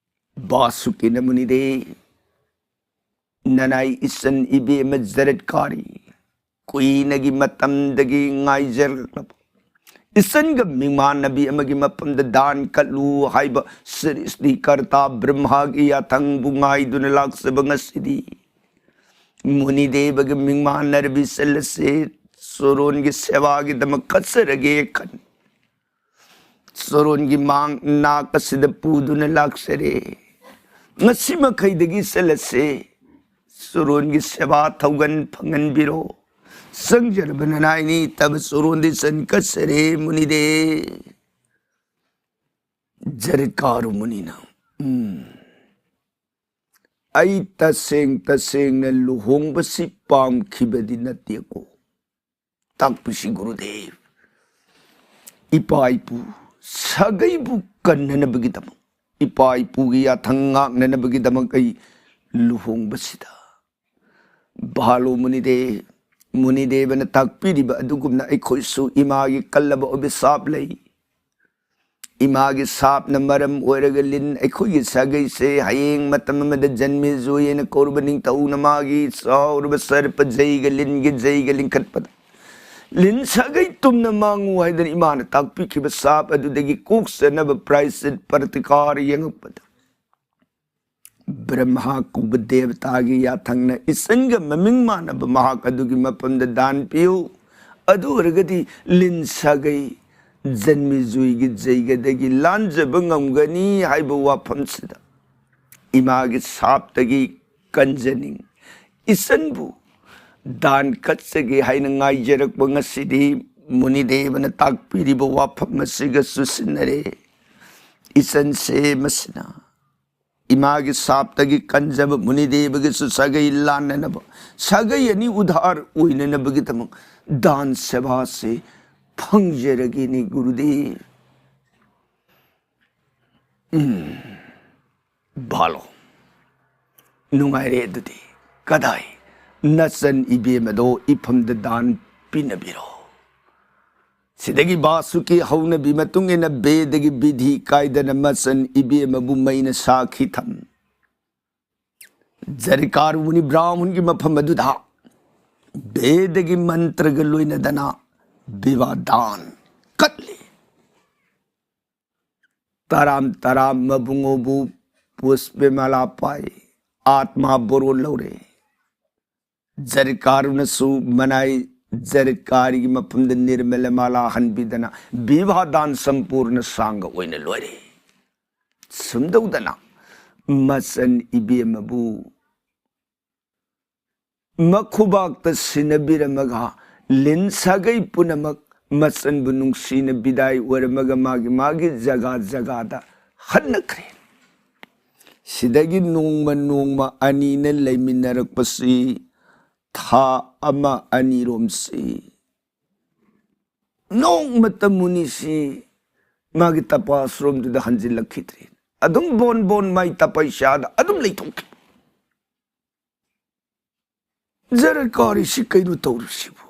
ꯕꯥꯁꯨꯀꯤꯅ ꯃꯨꯅꯤꯗꯦ, ꯅꯅꯥꯏ ꯏꯆꯟ ꯏꯕꯦꯝꯃ ꯖꯔꯠꯀꯥꯔꯤ, ꯀꯨꯏꯅꯒꯤ ꯃꯇꯝꯗꯒꯤ ꯉꯥꯏꯖꯔꯛꯂꯕ ꯏꯆꯟꯒ ꯃꯤꯡꯃꯥꯟꯅꯕꯤ ꯑꯃꯒꯤ ꯃꯐꯝꯗ ꯗꯥꯟ ꯀꯠꯂꯨ ꯍꯥꯏꯕ ꯁ꯭ꯔꯤꯁꯇꯤꯀꯔꯇꯥ ꯕ꯭ꯔꯍ꯭ꯃꯥꯒꯤ ꯌꯥꯊꯪꯕꯨ ꯉꯥꯏꯗꯨꯅ ꯂꯥꯛꯆꯕ ꯉꯁꯤꯗꯤ ꯃꯨꯅꯤꯗꯦꯕꯒꯤ ꯃꯤꯡꯃꯥꯟꯅꯔꯕꯤ ꯏꯆꯜ ꯑꯁꯤ ꯆꯣꯔꯣꯟꯒꯤ ꯁꯦꯕꯥꯒꯤꯗꯃꯛ ꯀꯠꯆꯔꯒꯦ ꯈꯟ ꯆꯣꯔꯣꯟꯒꯤ ꯃꯥꯡ ꯅꯥꯛ ꯑꯁꯤꯗ ꯄꯨꯗꯨꯅ ꯂꯥꯛꯆꯔꯦ꯫ ꯉꯁꯤ ꯃꯈꯩꯗꯒꯤ ꯏꯆꯜ ꯑꯁꯤ ꯆꯣꯔꯣꯟꯒꯤ ꯁꯦꯕꯥ ꯊꯧꯒꯟ ꯐꯪꯍꯟꯕꯤꯔꯣ꯫ ꯆꯪꯖꯔꯕ ꯅꯅꯥꯏꯅꯤ ꯇꯕ ꯆꯨꯔꯣꯟꯗꯤ ꯆꯟ ꯀꯠꯆꯔꯦ ꯃꯨꯅꯤꯗꯦ꯫ ꯖꯔꯤꯀꯥꯔꯨ ꯃꯨꯅꯤꯅ, ꯎꯝ, ꯑꯩ ꯇꯁꯦꯡ ꯇꯁꯦꯡꯅ ꯂꯨꯍꯣꯡꯕꯁꯤ ꯄꯥꯝꯈꯤꯕꯗꯤ ꯅꯠꯇꯦꯀꯣ꯫ ꯇꯥꯛꯄꯤꯁꯤ ꯒꯨꯔꯨꯗꯦꯕ꯫ ꯏꯄꯥ ꯏꯄꯨ ꯁꯥꯒꯩꯕꯨ ꯀꯟꯅꯅꯕꯒꯤꯗꯃꯛ, ꯏꯄꯥ ꯏꯄꯨꯒꯤ ꯌꯥꯊꯪ ꯉꯥꯛꯅꯅꯕꯒꯤꯗꯃꯛ ꯑꯩ ꯂꯨꯍꯣꯡꯕꯁꯤꯗ꯫ ꯚꯥꯂꯣ ꯃꯨꯅꯤꯗꯦ, ꯃꯨꯅꯤꯗꯦꯕꯅ ꯇꯥꯛꯄꯤꯔꯤꯕ ꯑꯗꯨꯒꯨꯝꯅ ꯑꯩꯈꯣꯏꯁꯨ ꯏꯃꯥꯒꯤ ꯀꯜꯂꯕ ꯑꯣꯏꯕ ꯁꯥꯞ ꯂꯩ꯫ ꯏꯃꯥꯒꯤ ꯁꯥꯞꯅ ꯃꯔꯝ ꯑꯣꯏꯔꯒ ꯂꯤꯟ ꯑꯩꯈꯣꯏꯒꯤ ꯁꯥꯒꯩꯁꯦ ꯍꯌꯦꯡ ꯃꯇꯝ ꯑꯃꯗ ꯖꯟꯃꯦꯖꯣꯏ ꯍꯥꯏꯅ ꯀꯧꯔꯕ ꯅꯤꯡꯊꯧꯅ ꯃꯥꯒꯤ ꯆꯥꯎꯔꯕ ꯁꯔꯄ ꯖꯩꯒ, ꯂꯤꯟꯒꯤ ꯖꯩꯒ ꯂꯤꯡꯈꯠꯄꯗ, ꯂꯤꯟ ꯁꯥꯒꯩ ꯇꯨꯝꯅ ꯃꯥꯡꯉꯨ ꯍꯥꯏꯗꯅ ꯏꯃꯥꯅ ꯇꯥꯛꯄꯤꯈꯤꯕ ꯁꯥꯞ ꯑꯗꯨꯗꯒꯤ ꯀꯣꯛꯆꯅꯕ ꯄ꯭ꯔꯥꯏꯁꯤꯠ ꯄ꯭ꯔꯇꯤꯀꯥꯔ ꯌꯦꯡꯉꯛꯄꯗ, ꯕ꯭ꯔꯍꯃ ꯀꯧꯕ ꯗꯦꯕꯇꯥꯒꯤ ꯌꯥꯊꯪꯅ ꯏꯆꯟꯒ ꯃꯃꯤꯡ ꯃꯥꯟꯅꯕ ꯃꯍꯥꯛ ꯑꯗꯨꯒꯤ ꯃꯐꯝꯗ ꯗꯥꯟ ꯄꯤꯌꯨ, ꯑꯗꯨ ꯑꯣꯏꯔꯒꯗꯤ ꯂꯤꯟ ꯁꯥꯒꯩ ꯖꯟꯃꯤꯖꯨꯏꯒꯤ ꯖꯩꯒꯗꯒꯤ ꯂꯥꯟꯖꯕ ꯉꯝꯒꯅꯤ ꯍꯥꯏꯕ ꯋꯥꯐꯝꯁꯤꯗ ꯏꯃꯥꯒꯤ ꯁꯥꯞꯇꯒꯤ ꯀꯟꯖꯅꯤꯡ, ꯏꯆꯟꯕꯨ ꯗꯥꯟ ꯀꯠꯆꯒꯦ ꯍꯥꯏꯅ ꯉꯥꯏꯖꯔꯛꯄ ꯉꯁꯤꯗꯤ ꯃꯨꯅꯤꯗꯦꯕꯅ ꯇꯥꯛꯄꯤꯔꯤꯕ ꯋꯥꯐꯝ ꯑꯁꯤꯒ ꯆꯨꯁꯤꯟꯅꯔꯦ꯫ ꯏꯆꯟꯁꯦ ꯃꯁꯤꯅ ꯏꯃꯥꯒꯤ ꯁꯥꯞꯇꯒꯤ ꯀꯟꯖꯕ ꯃꯨꯅꯤꯗꯦꯕꯒꯤꯁꯨ ꯁꯥꯒꯩ ꯂꯥꯟꯅꯅꯕ, ꯁꯥꯒꯩ ꯑꯅꯤ ꯎꯙꯥꯔ ꯑꯣꯏꯅꯅꯕꯒꯤꯗꯃꯛ ꯗꯥꯟ ꯁꯦꯕꯥꯁꯦ ꯐꯪꯖꯔꯒꯦꯅꯦ ꯒꯨꯔꯨꯗꯦꯕ꯫ ꯎꯝ, ꯚꯥꯂꯣ꯫ ꯅꯨꯡꯉꯥꯏꯔꯦ ꯑꯗꯨꯗꯤ꯫ ꯀꯗꯥꯏ? ꯅꯆꯟ ꯏꯕꯦꯝꯃꯗꯣ ꯏꯐꯝꯗ ꯗꯥꯟ ꯄꯤꯅꯕꯤꯔꯣ꯫ ꯁꯤꯗꯒꯤ ꯕꯥꯁꯨꯀꯤ ꯍꯧꯅꯕꯤ ꯃꯇꯨꯡ ꯏꯟꯅ ꯕꯦꯗꯒꯤ ꯕꯤꯙꯤ ꯀꯥꯏꯗꯅ ꯃꯆꯟ ꯏꯕꯦꯝꯃꯕꯨ ꯃꯩꯅ ꯁꯥꯈꯤ ꯊꯝ꯫ ꯖꯔꯤꯀꯥꯔꯨ ꯃꯨꯅꯤ ꯕ꯭ꯔꯥꯍꯃꯟꯒꯤ ꯃꯐꯝ ꯑꯗꯨꯗ ꯕꯦꯗꯒꯤ ꯃꯟꯇ꯭ꯔꯒ ꯂꯣꯏꯅꯗꯅ ꯕꯤꯕꯥ ꯗꯥꯟ ꯀꯠꯂꯤ꯫ ꯇꯔꯥꯝ ꯇꯔꯥꯝ ꯃꯕꯨꯡꯉꯣꯕꯨ ꯄꯨꯁꯄꯃꯥꯂꯥ ꯄꯥꯏ, ꯑꯥꯠꯃꯥ ꯕꯣꯔꯣ ꯂꯧꯔꯦ꯫ ꯖꯔꯤꯀꯥꯔꯨꯅꯁꯨ ꯃꯅꯥꯏ ꯖꯔꯤꯀꯥꯔꯤꯒꯤ ꯃꯐꯝꯗ ꯅꯤꯔꯃꯂ ꯃꯥꯂꯥ ꯍꯟꯕꯤꯗꯅ ꯕꯤꯚꯥ ꯗꯥꯟ ꯁꯝꯄꯨꯔꯅ ꯁꯥꯡꯒ ꯑꯣꯏꯅ ꯂꯣꯏꯔꯦ꯫ ꯁꯨꯝꯗꯧꯗꯅ ꯃꯆꯟ ꯏꯕꯦꯝꯃꯕꯨ ꯃꯈꯨꯕꯥꯛꯇ ꯁꯤꯟꯅꯕꯤꯔꯝꯃꯒ ꯂꯤꯟ ꯁꯥꯒꯩ ꯄꯨꯝꯅꯃꯛ ꯃꯆꯟꯕꯨ ꯅꯨꯡꯁꯤꯅ ꯕꯤꯗꯥꯏ ꯑꯣꯏꯔꯝꯃꯒ ꯃꯥꯒꯤ ꯃꯥꯒꯤ ꯖꯒꯥ ꯖꯒꯥꯗ ꯍꯟꯅꯈ꯭ꯔꯦ꯫ ꯁꯤꯗꯒꯤ ꯅꯣꯡꯃ ꯅꯣꯡꯃ ꯑꯅꯤꯅ ꯂꯩꯃꯤꯟꯅꯔꯛꯄꯁꯤ ꯊꯥ ꯑꯃ ꯑꯅꯤꯔꯣꯝꯁꯤ ꯅꯣꯡꯃꯇ ꯃꯨꯅꯤꯁꯤ ꯃꯥꯒꯤ ꯇꯄꯥꯁꯔꯣꯝꯗꯨꯗ ꯍꯟꯖꯤꯜꯂꯛꯈꯤꯗ꯭ꯔꯦ꯫ ꯑꯗꯨꯝ ꯕꯣꯟ ꯕꯣꯟ ꯃꯥꯏ ꯇꯄꯩꯁꯥꯗ ꯑꯗꯨꯝ ꯂꯩꯊꯣꯛꯈꯤ꯫ ꯖꯔꯠꯀꯥꯔꯤꯁꯤ ꯀꯩꯅꯣ ꯇꯧꯔꯤꯁꯤꯕꯨ?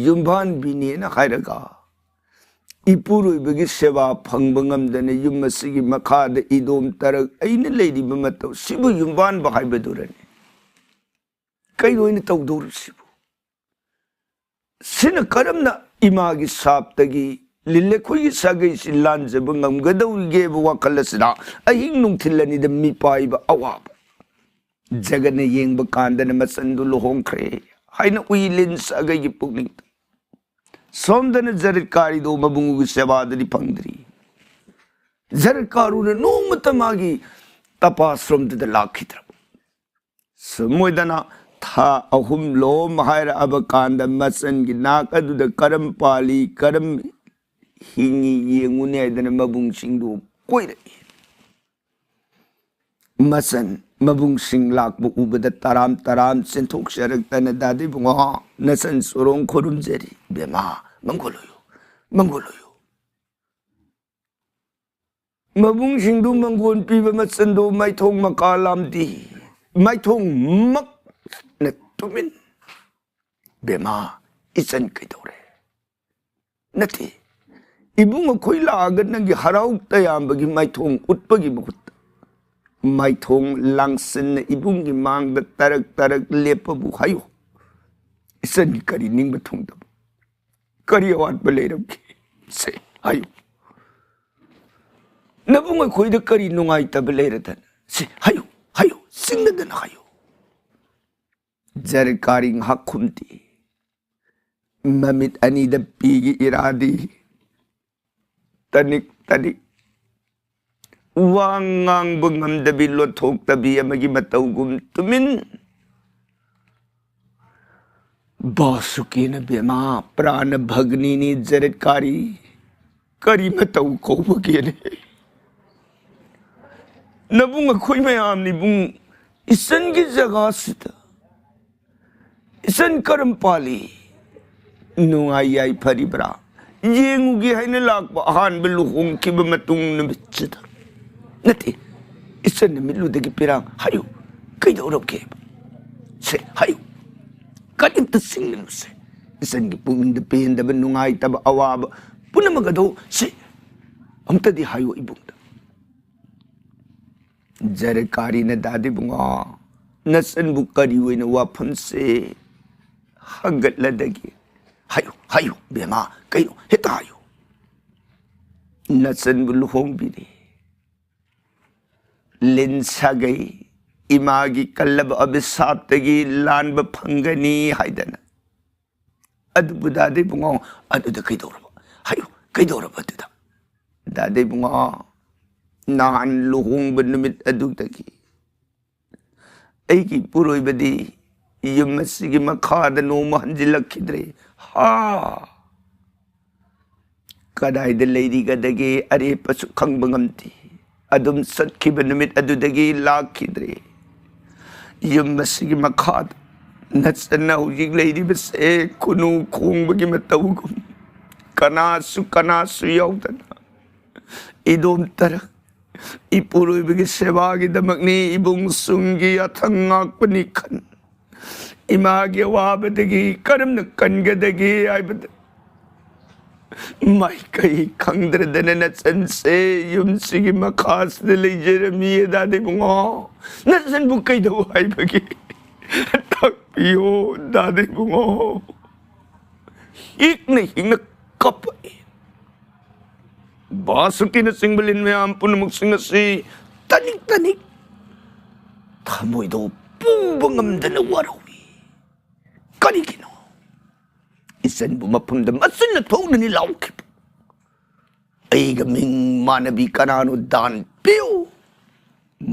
ꯌꯨꯝꯕꯥꯟꯕꯤꯅꯦꯅ ꯍꯥꯏꯔꯒ ꯏꯄꯨꯔꯣꯏꯕꯒꯤ ꯁꯦꯕꯥ ꯐꯪꯕ ꯉꯝꯗꯅ ꯌꯨꯝ ꯑꯁꯤꯒꯤ ꯃꯈꯥꯗ ꯏꯗꯣꯝ ꯇꯔꯛ ꯑꯩꯅ ꯂꯩꯔꯤꯕ ꯃꯇꯧ ꯁꯤꯕꯨ ꯌꯨꯝꯕꯥꯟꯕ ꯍꯥꯏꯕꯗꯨꯔꯅꯤ? ꯀꯩꯅꯣ ꯑꯩꯅ ꯇꯧꯗꯧꯔꯤꯁꯤꯕꯨ? ꯁꯤꯅ ꯀꯔꯝꯅ ꯏꯃꯥꯒꯤ ꯁꯥꯞꯇꯒꯤ ꯂꯤꯟ ꯑꯩꯈꯣꯏꯒꯤ ꯁꯥꯒꯩꯁꯤ ꯂꯥꯟꯖꯕ ꯉꯝꯒꯗꯧꯔꯤꯒꯦꯕ ꯋꯥꯈꯜ ꯑꯁꯤꯗ ꯑꯍꯤꯡ ꯅꯨꯡꯊꯤꯜ ꯑꯅꯤꯗ ꯃꯤꯄꯥꯏꯕ ꯑꯋꯥꯕ꯫ ꯖꯒꯠꯅ ꯌꯦꯡꯕ ꯀꯥꯟꯗꯅ ꯃꯆꯟꯗꯨ ꯂꯨꯍꯣꯡꯈ꯭ꯔꯦ ꯍꯥꯏꯅ ꯎꯏ ꯂꯤꯟ ꯁꯥꯒꯩꯒꯤ ꯄꯨꯛꯅꯤꯡꯗ꯫ ꯁꯣꯝꯗꯅ ꯖꯔꯠꯀꯥꯔꯤꯗꯣ ꯃꯕꯨꯡꯒꯤ ꯁꯦꯕꯥꯗꯗꯤ ꯐꯪꯗ꯭ꯔꯤ꯫ ꯖꯔꯠꯀꯥꯔꯨꯅ ꯅꯣꯡꯃꯇ ꯃꯥꯒꯤ ꯇꯄꯥꯁ꯭ꯔꯣꯝꯗꯨꯗ ꯂꯥꯛꯈꯤꯗ꯭ꯔꯕ꯫ ꯁꯨꯝ ꯑꯣꯏꯗꯅ ꯊꯥ ꯑꯍꯨꯝ ꯂꯣꯝ ꯍꯥꯏꯔꯛꯑꯕ ꯀꯥꯟꯗ ꯃꯆꯟꯒꯤ ꯅꯥꯛ ꯑꯗꯨꯗ ꯀꯔꯝ ꯄꯥꯜꯂꯤ, ꯀꯔꯝ ꯍꯤꯡꯉꯤ ꯌꯦꯡꯉꯨꯅꯤ ꯍꯥꯏꯗꯅ ꯃꯕꯨꯡꯁꯤꯡꯗꯨ ꯀꯣꯏꯔꯛꯏ꯫ ꯃꯆꯟ ꯃꯕꯨꯡꯁꯤꯡ ꯂꯥꯛꯄ ꯎꯕꯗ ꯇꯔꯥꯝ ꯇꯔꯥꯝ ꯆꯦꯟꯊꯣꯛꯆꯔꯛꯇꯅ, "ꯗꯥꯗꯤ ꯏꯕꯨꯡꯉꯣ, ꯅꯆꯟ ꯆꯣꯔꯣꯡ ꯈꯨꯔꯨꯝꯖꯔꯤ, ꯕꯦꯝꯃ, ꯃꯪꯒꯣꯜ ꯑꯣꯏꯌꯨ, ꯃꯪꯒꯣꯜ ꯑꯣꯏꯌꯨ"꯫ ꯃꯕꯨꯡꯁꯤꯡꯗꯨ ꯃꯪꯒꯣꯜ ꯄꯤꯕ ꯃꯆꯟꯗꯨ ꯃꯥꯏꯊꯣꯡ ꯃꯀꯥ ꯂꯥꯝꯗꯦ, ꯃꯥꯏꯊꯣꯡꯃꯛꯅ ꯇꯨꯃꯤꯟ꯫ "ꯕꯦꯝꯃ, ꯏꯆꯟ ꯀꯩꯗꯧꯔꯦ?" "ꯅꯠꯇꯦ, ꯏꯕꯨꯡ, ꯑꯩꯈꯣꯏ ꯂꯥꯛꯑꯒ ꯅꯪꯒꯤ ꯍꯔꯥꯎ ꯇꯌꯥꯝꯕꯒꯤ ꯃꯥꯏꯊꯣꯡ ꯎꯠꯄꯒꯤ ꯃꯍꯨꯠꯇ ꯃꯥꯏꯊꯣꯡ ꯂꯥꯡꯁꯤꯟꯅ ꯏꯕꯨꯡꯒꯤ ꯃꯥꯡꯗ ꯇꯔꯛ ꯇꯔꯛ ꯂꯦꯞꯄꯕꯨ ꯍꯥꯏꯌꯨ꯫ ꯏꯆꯟꯒꯤ ꯀꯔꯤ ꯅꯤꯡꯕ ꯊꯨꯡꯗꯕ, ꯀꯔꯤ ꯑꯋꯥꯠꯄ ꯂꯩꯔꯝꯒꯦ? ꯁꯦ, ꯍꯥꯏꯌꯨ꯫ ꯅꯕꯨꯡ ꯑꯩꯈꯣꯏꯗ ꯀꯔꯤ ꯅꯨꯡꯉꯥꯏꯇꯕ ꯂꯩꯔꯗꯅ? ꯁꯦ, ꯍꯥꯏꯌꯨ, ꯍꯥꯏꯌꯨ, ꯆꯤꯡꯅꯗꯅ ꯍꯥꯏꯌꯨ"꯫ ꯖꯔꯀꯥꯔꯤ ꯉꯥꯏꯍꯥꯛ ꯈꯨꯝꯗꯦ꯫ ꯃꯃꯤꯠ ꯑꯅꯤꯗ ꯄꯤꯒꯤ ꯏꯔꯥꯗꯤ ꯇꯅꯤꯛ ꯇꯅꯤꯛ꯫ ꯋꯥ ꯉꯥꯡꯕ ꯉꯝꯗꯕꯤ, ꯂꯣꯠꯊꯣꯛꯇꯕꯤ ꯑꯃꯒꯤ ꯃꯇꯧꯒꯨꯝ ꯇꯨꯃꯤꯟ꯫ ꯕꯥꯁꯨꯀꯤꯅ, "ꯕꯦꯃꯥ, ꯄ꯭ꯔꯥꯅ ꯚꯒꯅꯤꯅꯤ ꯖꯔꯠꯀꯥꯔꯤ, ꯀꯔꯤ ꯃꯇꯧ ꯀꯧꯕꯒꯦꯅꯦ? ꯅꯕꯨꯡ ꯑꯩꯈꯣꯏ ꯃꯌꯥꯝꯅꯤ ꯏꯕꯨꯡ, ꯏꯆꯟꯒꯤ ꯖꯒꯥꯁꯤꯗ ꯏꯆꯟ ꯀꯔꯝ ꯄꯥꯜꯂꯤ? ꯅꯨꯡꯉꯥꯏ ꯌꯥꯏꯐꯔꯤꯕ꯭ꯔꯥ? ꯌꯦꯡꯉꯨꯒꯦ ꯍꯥꯏꯅ ꯂꯥꯛꯄ ꯑꯍꯥꯟꯕ ꯂꯨꯍꯣꯡꯈꯤꯕ ꯃꯇꯨꯡ ꯅꯨꯃꯤꯠꯁꯤꯗ ꯅꯠꯇꯦ, ꯏꯆꯟ ꯅꯨꯃꯤꯠꯂꯨꯗꯒꯤ ꯄꯤꯔꯥꯡ ꯍꯥꯏꯌꯨ, ꯀꯩꯗꯧꯔꯕꯒꯦ? ꯁꯦ ꯍꯥꯏꯌꯨ, ꯀꯔꯤꯝꯇ ꯆꯤꯡꯒꯅꯨꯁꯦ꯫ ꯏꯆꯟꯒꯤ ꯄꯨꯛꯅꯤꯡꯗ ꯄꯦꯟꯗꯕ, ꯅꯨꯡꯉꯥꯏꯇꯕ, ꯑꯋꯥꯕ ꯄꯨꯝꯅꯃꯛ ꯑꯗꯣ ꯁꯦ ꯑꯝꯇꯗꯤ ꯍꯥꯏꯌꯨ ꯏꯕꯨꯡꯗ꯫ ꯖꯔꯀꯥꯔꯤꯅ, ꯗꯥꯗꯤ ꯏꯕꯨꯡꯉꯣ, ꯅꯆꯟꯕꯨ ꯀꯔꯤ ꯑꯣꯏꯅ ꯋꯥꯐꯝꯁꯦ ꯍꯪꯒꯠꯂꯗꯒꯦ? ꯍꯥꯏꯌꯨ, ꯍꯥꯏꯌꯨ, ꯕꯦꯃꯥ, ꯀꯩꯅꯣ? ꯍꯦꯛꯇ ꯍꯥꯏꯌꯨ꯫ ꯅꯆꯟꯕꯨ ꯂꯨꯍꯣꯡꯕꯤꯔꯦ꯫ ꯂꯤꯟ ꯁꯥꯒꯩ, ꯏꯃꯥꯒꯤ ꯀꯜꯂꯕ ꯑꯕꯤꯁꯥꯞꯇꯒꯤ ꯂꯥꯟꯕ ꯐꯪꯒꯅꯤ ꯍꯥꯏꯗꯅ꯫ ꯑꯗꯨꯕꯨ ꯗꯥꯗꯤ ꯏꯕꯨꯡꯉꯣ, ꯑꯗꯨꯗ ꯀꯩꯗꯧꯔꯕ? ꯍꯥꯏꯌꯨ, ꯀꯩꯗꯧꯔꯕ ꯑꯗꯨꯗ? ꯗꯥꯗꯤ ꯏꯕꯨꯡꯉꯣ, ꯅꯍꯥꯟ ꯂꯨꯍꯣꯡꯕ ꯅꯨꯃꯤꯠ ꯑꯗꯨꯗꯒꯤ ꯑꯩꯒꯤ ꯏꯄꯨꯔꯣꯏꯕꯗꯤ ꯌꯨꯝ ꯑꯁꯤꯒꯤ ꯃꯈꯥꯗ ꯅꯣꯡꯃ ꯍꯟꯖꯤꯜꯂꯛꯈꯤꯗ꯭ꯔꯦ꯫ ꯍꯥ! ꯀꯗꯥꯏꯗ ꯂꯩꯔꯤꯒꯗꯒꯦ? ꯑꯔꯦꯞꯄꯁꯨ ꯈꯪꯕ ꯉꯝꯗꯦ꯫ ꯑꯗꯨꯝ ꯆꯠꯈꯤꯕ ꯅꯨꯃꯤꯠ ꯑꯗꯨꯗꯒꯤ ꯂꯥꯛꯈꯤꯗ꯭ꯔꯦ꯫ ꯌꯨꯝ ꯑꯁꯤꯒꯤ ꯃꯈꯥꯗ ꯅꯆꯟꯅ ꯍꯧꯖꯤꯛ ꯂꯩꯔꯤꯕꯁꯦ ꯈꯨꯅꯨ ꯈꯣꯡꯕꯒꯤ ꯃꯇꯧꯒꯨꯝ, ꯀꯅꯥꯁꯨ, ꯀꯅꯥꯁꯨ ꯌꯥꯎꯗꯅ ꯏꯗꯣꯝꯇꯔꯛ ꯏꯄꯨꯔꯣꯏꯕꯒꯤ ꯁꯦꯕꯥꯒꯤꯗꯃꯛꯅꯤ, ꯏꯕꯨꯡꯁꯤꯡꯒꯤ ꯌꯥꯊꯪ ꯉꯥꯛꯄꯅꯤ ꯈꯟ ꯏꯃꯥꯒꯤ ꯑꯋꯥꯕꯗꯒꯤ ꯀꯔꯝꯅ ꯀꯟꯒꯗꯒꯦ ꯍꯥꯏꯕꯗ ꯃꯥꯏꯀꯩ ꯈꯪꯗ꯭ꯔꯗꯅ ꯅꯆꯟꯁꯦ ꯌꯨꯝꯁꯤꯒꯤ ꯃꯈꯥꯁꯤꯗ ꯂꯩꯖꯔꯝꯃꯤ꯫ ꯗꯥꯗꯤ ꯏꯕꯨꯡꯉꯣ, ꯅꯆꯟꯕꯨ ꯀꯩꯗꯧ ꯍꯥꯏꯕꯒꯦ? ꯇꯥꯛꯄꯤꯌꯣ ꯗꯥꯗꯤ ꯏꯕꯨꯡꯉꯣ꯫ ꯍꯤꯛꯅ ꯍꯤꯛꯅ ꯀꯞꯄꯛꯏ꯫ ꯕꯥꯁꯨꯀꯤꯅꯆꯤꯡꯕ ꯂꯤꯟ ꯃꯌꯥꯝ ꯄꯨꯝꯅꯃꯛꯁꯤꯡ ꯑꯁꯤ ꯇꯅꯤꯛ ꯇꯅꯤꯛ ꯊꯃꯣꯏꯗꯣ ꯄꯨꯕ ꯉꯝꯗꯅ ꯋꯥꯔꯧꯏ꯫ ꯀꯔꯤꯒꯤꯅꯣ? ꯏꯆꯟꯕꯨ ꯃꯐꯝꯗ ꯃꯆꯤꯟꯅ ꯊꯣꯛꯅꯅꯤ ꯂꯥꯎꯈꯤꯕ꯫ ꯑꯩꯒ ꯃꯤꯡ ꯃꯥꯟꯅꯕꯤ ꯀꯅꯥꯅꯣ? ꯗꯥꯟ ꯄꯤꯌꯨ꯫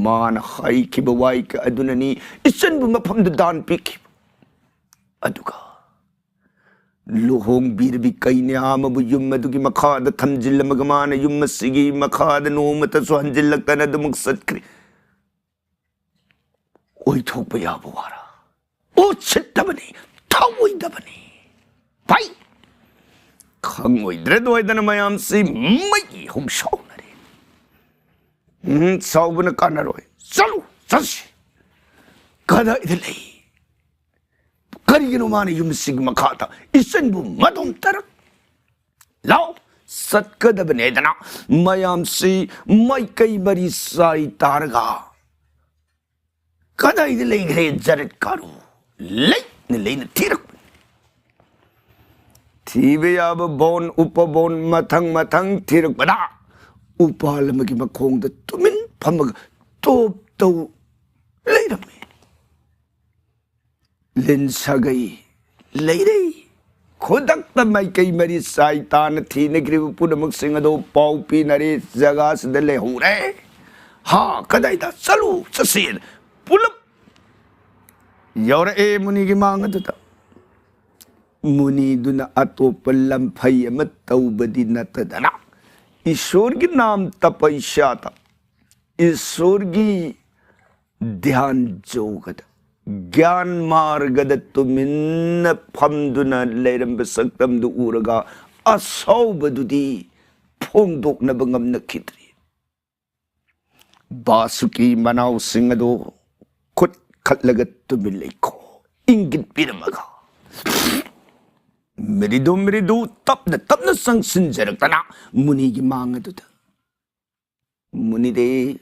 ꯃꯥꯅ ꯍꯥꯏꯈꯤꯕ ꯋꯥꯍꯩ ꯑꯗꯨꯅꯅꯤ ꯏꯆꯟꯕꯨ ꯃꯐꯝꯗ ꯗꯥꯟ ꯄꯤꯈꯤꯕ꯫ ꯑꯗꯨꯒ ꯂꯨꯍꯣꯡꯕꯤꯔꯕꯤ ꯀꯩꯅ꯭ꯌꯥ ꯑꯃꯕꯨ ꯌꯨꯝ ꯑꯗꯨꯒꯤ ꯃꯈꯥꯗ ꯊꯝꯖꯤꯜꯂꯝꯃꯒ ꯃꯥꯅ ꯌꯨꯝ ꯑꯁꯤꯒꯤ ꯃꯈꯥꯗ ꯅꯣꯡꯃꯇꯁꯨ ꯍꯟꯖꯤꯜꯂꯛꯇꯅ ꯑꯗꯨꯃꯛ ꯆꯠꯈ꯭ꯔꯦ꯫ ꯑꯣꯏꯊꯣꯛꯄ ꯌꯥꯕ ꯋꯥꯔ? ꯎꯁꯤꯠꯇꯕꯅꯤ, ꯊꯧꯑꯣꯏꯗꯕꯅꯤ꯫ ꯐꯩ, ꯈꯪꯑꯣꯏꯗ꯭ꯔꯦ ꯗꯣꯏꯗꯅ ꯃꯌꯥꯝꯁꯤ ꯃꯩ ꯍꯧꯁꯥꯎꯅꯔꯦ꯫ ꯎꯝ, ꯁꯥꯎꯕꯅ ꯀꯥꯟꯅꯔꯣꯏ꯫ ꯆꯠꯂꯨ, ꯆꯠꯁꯤ꯫ ꯀꯗꯥꯏꯗ ꯂꯩ? ꯀꯔꯤꯒꯤꯅꯣ ꯃꯥꯅ ꯌꯨꯝꯁꯤꯒꯤ ꯃꯈꯥꯗ ꯏꯆꯟꯕꯨ ꯃꯗꯣꯝ ꯇꯔꯛ? ꯂꯥꯎ, ꯆꯠꯀꯗꯕꯅꯦꯗꯅ ꯃꯌꯥꯝꯁꯤ ꯃꯥꯏꯀꯩ ꯃꯔꯤ ꯆꯥꯏ ꯇꯥꯔꯒ ꯀꯗꯥꯏꯗ ꯂꯩꯈ꯭ꯔꯦ ꯖꯔꯠ ꯀꯥꯔꯨ? ꯂꯩꯅ ꯂꯩꯅ ꯊꯤꯔꯛꯄꯅꯤ꯫ ꯊꯤꯕ ꯌꯥꯕ ꯕꯣꯟ ꯎꯄꯕꯣꯟ ꯃꯊꯪ ꯃꯊꯪ ꯊꯤꯔꯛꯄꯗ ꯎꯄꯥꯜ ꯑꯃꯒꯤ ꯃꯈꯣꯡꯗ ꯇꯨꯃꯤꯟ ꯐꯝꯃꯒ ꯇꯣꯞ ꯇꯧ ꯂꯩꯔꯝꯃꯤ꯫ ꯂꯤꯟ ꯁꯥꯒꯩ ꯂꯩꯔꯩ꯫ ꯈꯨꯗꯛꯇ ꯃꯥꯏꯀꯩ ꯃꯔꯤ ꯆꯥꯏ ꯇꯥꯅ ꯊꯤꯅꯈ꯭ꯔꯤꯕ ꯄꯨꯝꯅꯃꯛꯁꯤꯡ ꯑꯗꯨ ꯄꯥꯎ ꯄꯤꯅꯔꯦ, ꯖꯒꯥꯁꯤꯗ ꯂꯩꯍꯧꯔꯦ꯫ ꯍꯥ, ꯀꯗꯥꯏꯗ? ꯆꯠꯂꯨ, ꯆꯠꯁꯤ꯫ ꯄꯨꯂꯞ ꯌꯧꯔꯛꯑꯦ ꯃꯨꯅꯤꯒꯤ ꯃꯥꯡ ꯑꯗꯨꯗ꯫ ꯃꯨꯅꯤꯗꯨꯅ ꯑꯇꯣꯞꯄ ꯂꯝꯐꯩ ꯑꯃ ꯇꯧꯕꯗꯤ ꯅꯠꯇꯗꯅ ꯏꯁꯣꯔꯒꯤ ꯅꯥꯝ ꯇꯄꯩꯁꯥꯗ, ꯏꯁꯣꯔꯒꯤ ꯙ꯭ꯌꯥꯟ ꯌꯣꯒꯗ, ꯒ꯭ꯌꯥꯟ ꯃꯥꯔꯒꯗ ꯇꯨꯃꯤꯟꯅ ꯐꯝꯗꯨꯅ ꯂꯩꯔꯝꯕ ꯁꯛꯇꯝꯗꯨ ꯎꯔꯒ ꯑꯁꯥꯎꯕꯗꯨꯗꯤ ꯐꯣꯡꯗꯣꯛꯅꯕ ꯉꯝꯅꯈꯤꯗ꯭ꯔꯤ꯫ ꯕꯥꯁꯨꯀꯤ ꯃꯅꯥꯎꯁꯤꯡ ꯑꯗꯨ ꯈꯨꯠ ꯈꯠꯂꯒ ꯇꯨꯃꯤꯟ ꯂꯩꯈꯣ, ꯏꯪꯒꯤꯠ ꯄꯤꯔꯝꯃꯒ ꯃ꯭ꯔꯤꯗꯨ ꯃ꯭ꯔꯤꯗꯨ ꯇꯞꯅ ꯇꯞꯅ ꯆꯪꯁꯤꯟꯖꯔꯛꯇꯅ ꯃꯨꯅꯤꯒꯤ ꯃꯥꯡ ꯑꯗꯨꯗ, "ꯃꯨꯅꯤꯗꯦ,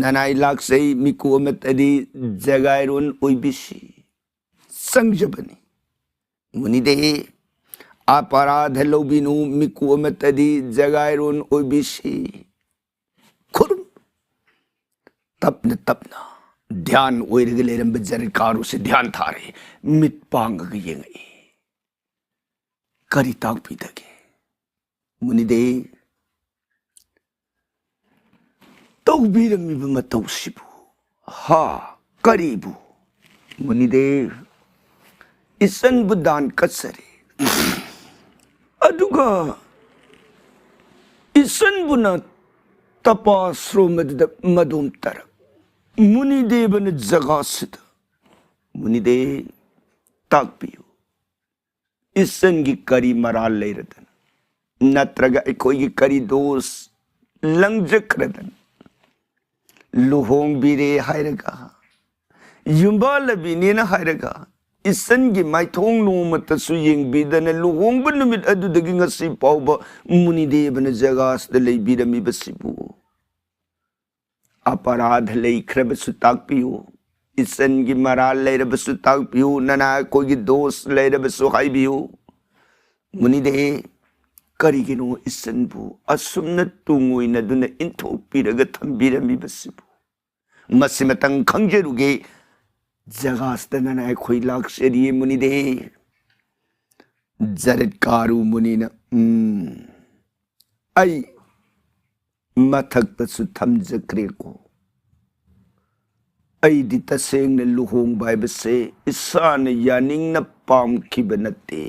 ꯅꯅꯥꯏ ꯂꯥꯛꯆꯩ ꯃꯤꯀꯨ ꯑꯃꯠꯇꯗꯤ ꯖꯒꯥꯏꯔꯣꯟ ꯑꯣꯏꯕꯤꯁꯤ ꯆꯪꯖꯕꯅꯤ꯫ ꯃꯨꯅꯤꯗꯦ, ꯑꯄꯔꯥꯙ ꯂꯧꯕꯤꯅꯨ ꯃꯤꯀꯨ ꯑꯃꯠꯇꯗꯤ ꯖꯒꯥꯏꯔꯣꯟ ꯑꯣꯏꯕꯤꯁꯤ ꯈꯨꯔꯨꯝ"꯫ ꯇꯞꯅ ꯇꯞꯅ ꯙ꯭ꯌꯥꯟ ꯑꯣꯏꯔꯒ ꯂꯩꯔꯝꯕ ꯖꯔꯤꯀꯥꯔꯨꯁꯦ ꯙ꯭ꯌꯥꯟ ꯊꯥꯔꯦ, ꯃꯤꯠ ꯄꯥꯡꯉꯒ ꯌꯦꯡꯉꯛꯏ꯫ ꯀꯔꯤ ꯇꯥꯛꯄꯤꯗꯒꯦ? ꯃꯨꯅꯤꯗꯦ, ꯇꯧꯕꯤꯔꯝꯃꯤꯕ ꯃꯇꯧꯁꯤꯕꯨ? ꯍꯥ? ꯀꯔꯤꯕꯨ? ꯃꯨꯅꯤꯗꯦ, ꯏꯆꯟꯕꯨ ꯗꯥꯟ ꯀꯠꯆꯔꯦ꯫ ꯑꯗꯨꯒ ꯏꯆꯟꯕꯨꯅ ꯇꯄꯥꯁ꯭ꯔꯣꯝ ꯑꯗꯨꯗ ꯃꯗꯣꯝ ꯇꯔꯛ ꯃꯨꯅꯤꯗꯦꯕꯅ ꯖꯒꯥꯁꯤꯗ, "ꯃꯨꯅꯤꯗꯦ, ꯇꯥꯛꯄꯤꯌꯨ, ꯏꯆꯟꯒꯤ ꯀꯔꯤ ꯃꯔꯥꯜ ꯂꯩꯔꯗꯅ, ꯅꯠꯇ꯭ꯔꯒ ꯑꯩꯈꯣꯏꯒꯤ ꯀꯔꯤ ꯗꯣꯁ ꯂꯪꯖꯈ꯭ꯔꯗꯅ ꯂꯨꯍꯣꯡꯕꯤꯔꯦ ꯍꯥꯏꯔꯒ, ꯌꯨꯝꯕꯥꯜꯂꯕꯤꯅꯦꯅ ꯍꯥꯏꯔꯒ, ꯏꯆꯟꯒꯤ ꯃꯥꯏꯊꯣꯡ ꯅꯣꯡꯃꯇꯁꯨ ꯌꯦꯡꯕꯤꯗꯅ ꯂꯨꯍꯣꯡꯕ ꯅꯨꯃꯤꯠ ꯑꯗꯨꯗꯒꯤ ꯉꯁꯤ ꯐꯥꯎꯕ ꯃꯨꯅꯤꯗꯦꯕꯅ ꯖꯒꯥꯁꯤꯗ ꯂꯩꯕꯤꯔꯝꯃꯤꯕꯁꯤꯕꯨ? ꯑꯄꯔꯥꯙ ꯂꯩꯈ꯭ꯔꯕꯁꯨ ꯇꯥꯛꯄꯤꯌꯨ, ꯏꯆꯟꯒꯤ ꯃꯔꯥꯜ ꯂꯩꯔꯕꯁꯨ ꯇꯥꯛꯄꯤꯌꯨ, ꯅꯅꯥ ꯑꯩꯈꯣꯏꯒꯤ ꯗꯣꯁ ꯂꯩꯔꯕꯁꯨ ꯍꯥꯏꯕꯤꯌꯨ꯫ ꯃꯨꯅꯤꯗꯦ, ꯀꯔꯤꯒꯤꯅꯣ ꯏꯆꯟꯕꯨ ꯑꯁꯨꯝꯅ ꯇꯨꯡ ꯑꯣꯏꯅꯗꯨꯅ ꯏꯟꯊꯣꯛꯄꯤꯔꯒ ꯊꯝꯕꯤꯔꯝꯃꯤꯕꯁꯤꯕꯨ? ꯃꯁꯤꯃꯇꯪ ꯈꯪꯖꯔꯨꯒꯦ꯫ ꯖꯒꯥꯁꯤꯗ ꯅꯅꯥ ꯑꯩꯈꯣꯏ ꯂꯥꯛꯆꯔꯤꯌꯦ ꯃꯨꯅꯤꯗꯦ꯫" ꯖꯔꯠꯀꯥꯔꯨ ꯃꯨꯅꯤꯅ, "ꯎꯝ, ꯑꯩ ꯃꯊꯛꯇꯁꯨ ꯊꯝꯖꯈ꯭ꯔꯦꯀꯣ꯫ ꯑꯩꯗꯤ ꯇꯁꯦꯡꯅ ꯂꯨꯍꯣꯡꯕ ꯍꯥꯏꯕꯁꯦ ꯏꯁꯥꯅ ꯌꯥꯅꯤꯡꯅ ꯄꯥꯝꯈꯤꯕ ꯅꯠꯇꯦ꯫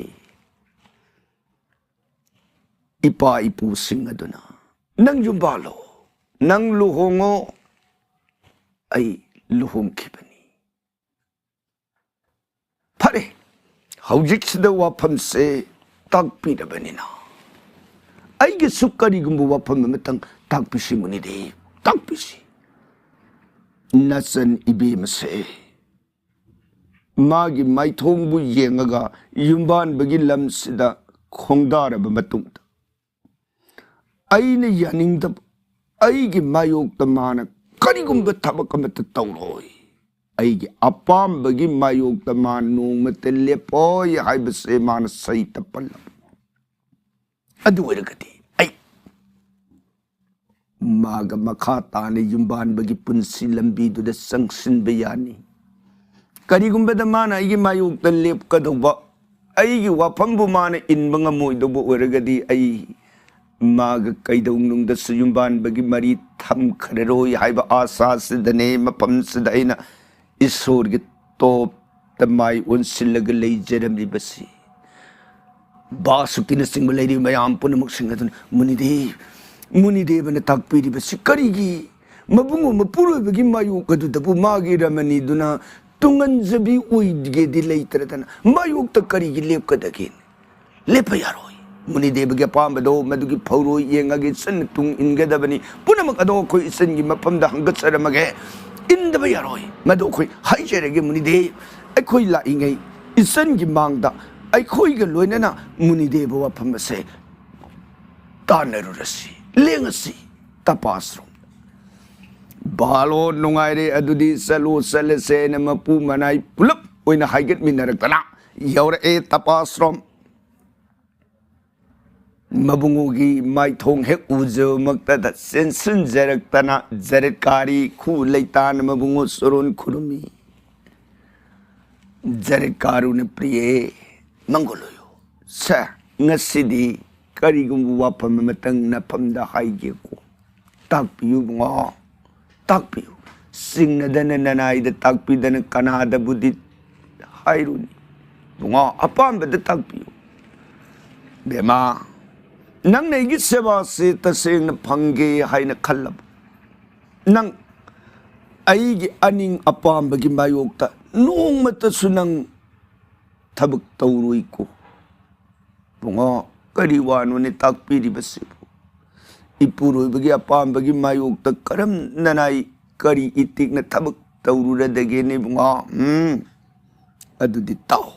ꯏꯄꯥ ꯏꯄꯨꯁꯤꯡ ꯑꯗꯨꯅ, 'ꯅꯪ ꯌꯨꯝ ꯄꯥꯜꯂꯣ, ꯅꯪ ꯂꯨꯍꯣꯡꯉꯣ, ꯑꯩ ꯂꯨꯍꯣꯡꯈꯤꯕꯅꯤ꯫ ꯐꯔꯦ, ꯍꯧꯖꯤꯛꯁꯤꯗ ꯋꯥꯐꯝꯁꯦ ꯇꯥꯛꯄꯤꯔꯕꯅꯤꯅ, ꯑꯩꯒꯤꯁꯨ ꯀꯔꯤꯒꯨꯝꯕ ꯋꯥꯐꯝ ꯑꯃꯇꯪ ꯇꯥꯛꯄꯤꯁꯤ ꯃꯨꯅꯤꯗꯦ, ꯇꯥꯛꯄꯤꯁꯤ꯫ ꯅꯆꯟ ꯏꯕꯦꯝꯃꯁꯦ ꯃꯥꯒꯤ ꯃꯥꯏꯊꯣꯡꯕꯨ ꯌꯦꯡꯉꯒ ꯌꯨꯝꯕꯥꯟꯕꯒꯤ ꯂꯝꯁꯤꯗ ꯈꯣꯡꯗꯥꯔꯕ ꯃꯇꯨꯡꯗ, ꯑꯩꯅ ꯌꯥꯅꯤꯡꯗꯕ, ꯑꯩꯒꯤ ꯃꯥꯌꯣꯛꯇ ꯃꯥꯅ ꯀꯔꯤꯒꯨꯝꯕ ꯊꯕꯛ ꯑꯃꯠꯇ ꯇꯧꯔꯣꯏ, ꯑꯩꯒꯤ ꯑꯄꯥꯝꯕꯒꯤ ꯃꯥꯌꯣꯛꯇ ꯃꯥ ꯅꯣꯡꯃꯇ ꯂꯦꯞꯄꯣꯏ ꯍꯥꯏꯕꯁꯦ ꯃꯥꯅ ꯁꯩ ꯇꯞꯄꯜꯂꯕ꯫ ꯑꯗꯨ ꯑꯣꯏꯔꯒꯗꯤ ꯑꯩ ꯃꯥꯒ ꯃꯈꯥ ꯇꯥꯅ ꯌꯨꯝꯕꯥꯟꯕꯒꯤ ꯄꯨꯟꯁꯤ ꯂꯝꯕꯤꯗꯨꯗ ꯆꯪꯁꯤꯟꯕ ꯌꯥꯅꯤ꯫ ꯀꯔꯤꯒꯨꯝꯕꯗ ꯃꯥꯅ ꯑꯩꯒꯤ ꯃꯥꯌꯣꯛꯇ ꯂꯦꯞꯀꯗꯧꯕ, ꯑꯩꯒꯤ ꯋꯥꯐꯝꯕꯨ ꯃꯥꯅ ꯏꯟꯕ ꯉꯝꯃꯣꯏꯗꯧꯕ ꯑꯣꯏꯔꯒꯗꯤ, ꯑꯩ ꯃꯥꯒ ꯀꯩꯗꯧꯅꯨꯡꯗꯁꯨ ꯌꯨꯝꯕꯥꯟꯕꯒꯤ ꯃꯔꯤ ꯊꯝꯈ꯭ꯔꯔꯣꯏ ꯍꯥꯏꯕ ꯑꯥꯁꯥꯁꯤꯗꯅꯦ ꯃꯐꯝꯁꯤꯗ ꯑꯩꯅ ꯏꯁꯣꯔꯒꯤ ꯇꯣꯞ ꯃꯥꯏ ꯑꯣꯟꯁꯤꯜꯂꯒ ꯂꯩꯖꯔꯝꯂꯤꯕꯁꯤ, ꯕꯥꯁꯨꯀꯤꯅꯆꯤꯡꯕ ꯂꯩꯔꯤꯕ ꯃꯌꯥꯝ ꯄꯨꯝꯅꯃꯛꯁꯤꯡ ꯑꯗꯨꯅ, "ꯃꯨꯅꯤꯗꯦꯕ, ꯃꯨꯅꯤꯗꯦꯕꯅ ꯇꯥꯛꯄꯤꯔꯤꯕꯁꯤ ꯀꯔꯤꯒꯤ? ꯃꯕꯨꯡꯉꯣ ꯃꯄꯨꯔꯣꯏꯕꯒꯤ ꯃꯥꯌꯣꯛ ꯑꯗꯨꯗꯕꯨ ꯃꯥꯒꯤ ꯔꯃꯅꯤꯗꯨꯅ ꯇꯨꯡꯍꯟꯖꯕꯤ ꯑꯣꯏꯒꯦꯗꯤ ꯂꯩꯇ꯭ꯔꯗꯅ ꯃꯥꯌꯣꯛꯇ ꯀꯔꯤꯒꯤ ꯂꯦꯞꯀꯗꯒꯦ?" ꯂꯦꯞꯄ ꯌꯥꯔꯣꯏ꯫ ꯃꯨꯅꯤꯗꯦꯕꯒꯤ ꯑꯄꯥꯝꯕꯗꯣ ꯃꯗꯨꯒꯤ ꯐꯧꯔꯣꯏ ꯌꯦꯡꯉꯒ ꯏꯆꯟꯅ ꯇꯨꯡ ꯏꯟꯒꯗꯕꯅꯤ꯫ ꯄꯨꯝꯅꯃꯛ ꯑꯗꯣ ꯑꯩꯈꯣꯏ ꯏꯆꯟꯒꯤ ꯃꯐꯝꯗ ꯍꯪꯒꯠꯆꯔꯝꯃꯒꯦ꯫ ꯏꯟꯗꯕ ꯌꯥꯔꯣꯏ꯫ ꯃꯗꯨ ꯑꯩꯈꯣꯏ ꯍꯥꯏꯖꯔꯒꯦ ꯃꯨꯅꯤꯗꯦ꯫ ꯑꯩꯈꯣꯏ ꯂꯥꯛꯏꯉꯩ ꯏꯆꯟꯒꯤ ꯃꯥꯡꯗ ꯑꯩꯈꯣꯏꯒ ꯂꯣꯏꯅꯅ ꯃꯨꯅꯤꯗꯦꯕ ꯋꯥꯐꯝ ꯑꯁꯦ ꯇꯥꯟꯅꯔꯨꯔꯁꯤ, ꯂꯦꯡꯉꯁꯤ꯫ ꯇꯄꯥꯁ꯭ꯔꯣꯝ꯫ "ꯕꯥꯂꯣ, ꯅꯨꯡꯉꯥꯏꯔꯦ, ꯑꯗꯨꯗꯤ ꯆꯠꯂꯣ, ꯆꯠꯂꯁꯦꯅ" ꯃꯄꯨ ꯃꯅꯥꯏ ꯄꯨꯂꯞ ꯑꯣꯏꯅ ꯍꯥꯏꯒꯠꯃꯤꯟꯅꯔꯛꯇꯅ ꯌꯧꯔꯛꯑꯦ ꯇꯄꯥꯁ꯭ꯔꯣꯝ꯫ ꯃꯕꯨꯡꯉꯣꯒꯤ ꯃꯥꯏꯊꯣꯡ ꯍꯦꯛ ꯎꯖꯕꯃꯛꯇꯗ ꯆꯦꯟꯁꯤꯟꯖꯔꯛꯇꯅ ꯖꯔꯠꯀꯥꯔꯤ ꯈꯨ ꯂꯩꯇꯥꯅ ꯃꯕꯨꯡꯉꯣ ꯆꯨꯔꯣꯟ ꯈꯨꯔꯨꯝꯃꯤ꯫ ꯖꯔꯠꯀꯥꯔꯨꯅ, "ꯄ꯭ꯔꯤꯌꯦ, ꯃꯪꯒꯣꯜ ꯑꯣꯏꯌꯨ꯫ ꯁꯦ, ꯉꯁꯤꯗꯤ ꯀꯔꯤꯒꯨꯝꯕ ꯋꯥꯐꯝ ꯑꯃꯇꯪ ꯅꯐꯝꯗ ꯍꯥꯏꯒꯦꯀꯣ꯫ ꯇꯥꯛꯄꯤꯌꯨ ꯏꯕꯨꯡꯉꯣ, ꯇꯥꯛꯄꯤꯌꯨ꯫ ꯆꯤꯡꯅꯗꯅ ꯅꯅꯥꯏꯗ ꯇꯥꯛꯄꯤꯗꯅ ꯀꯅꯥꯗꯕꯨꯗꯤ ꯍꯥꯏꯔꯨꯅꯤ? ꯏꯕꯨꯡꯉꯣ, ꯑꯄꯥꯝꯕꯗ ꯇꯥꯛꯄꯤꯌꯨ꯫ ꯕꯦꯃꯥ, ꯅꯪꯅ ꯑꯩꯒꯤ ꯁꯦꯕꯥꯁꯦ ꯇꯁꯦꯡꯅ ꯐꯪꯒꯦ ꯍꯥꯏꯅ ꯈꯜꯂꯕ? ꯅꯪ ꯑꯩꯒꯤ ꯑꯅꯤꯡ ꯑꯄꯥꯝꯕꯒꯤ ꯃꯥꯌꯣꯛꯇ ꯅꯣꯡꯃꯇꯁꯨ ꯅꯪ ꯊꯕꯛ ꯇꯧꯔꯣꯏꯀꯣ?" "ꯏꯕꯨꯡꯉꯣ, ꯀꯔꯤ ꯋꯥꯅꯣꯅꯦ ꯇꯥꯛꯄꯤꯔꯤꯕꯁꯤꯕꯨ? ꯏꯄꯨꯔꯣꯏꯕꯒꯤ ꯑꯄꯥꯝꯕꯒꯤ ꯃꯥꯌꯣꯛꯇ ꯀꯔꯝꯅ ꯅꯥꯏ ꯀꯔꯤ ꯏꯇꯤꯛꯅ ꯊꯕꯛ ꯇꯧꯔꯨꯔꯗꯒꯦꯅꯦ ꯏꯕꯨꯡꯉꯣ? ꯎꯝ, ꯑꯗꯨꯗꯤ ꯇꯥꯎ꯫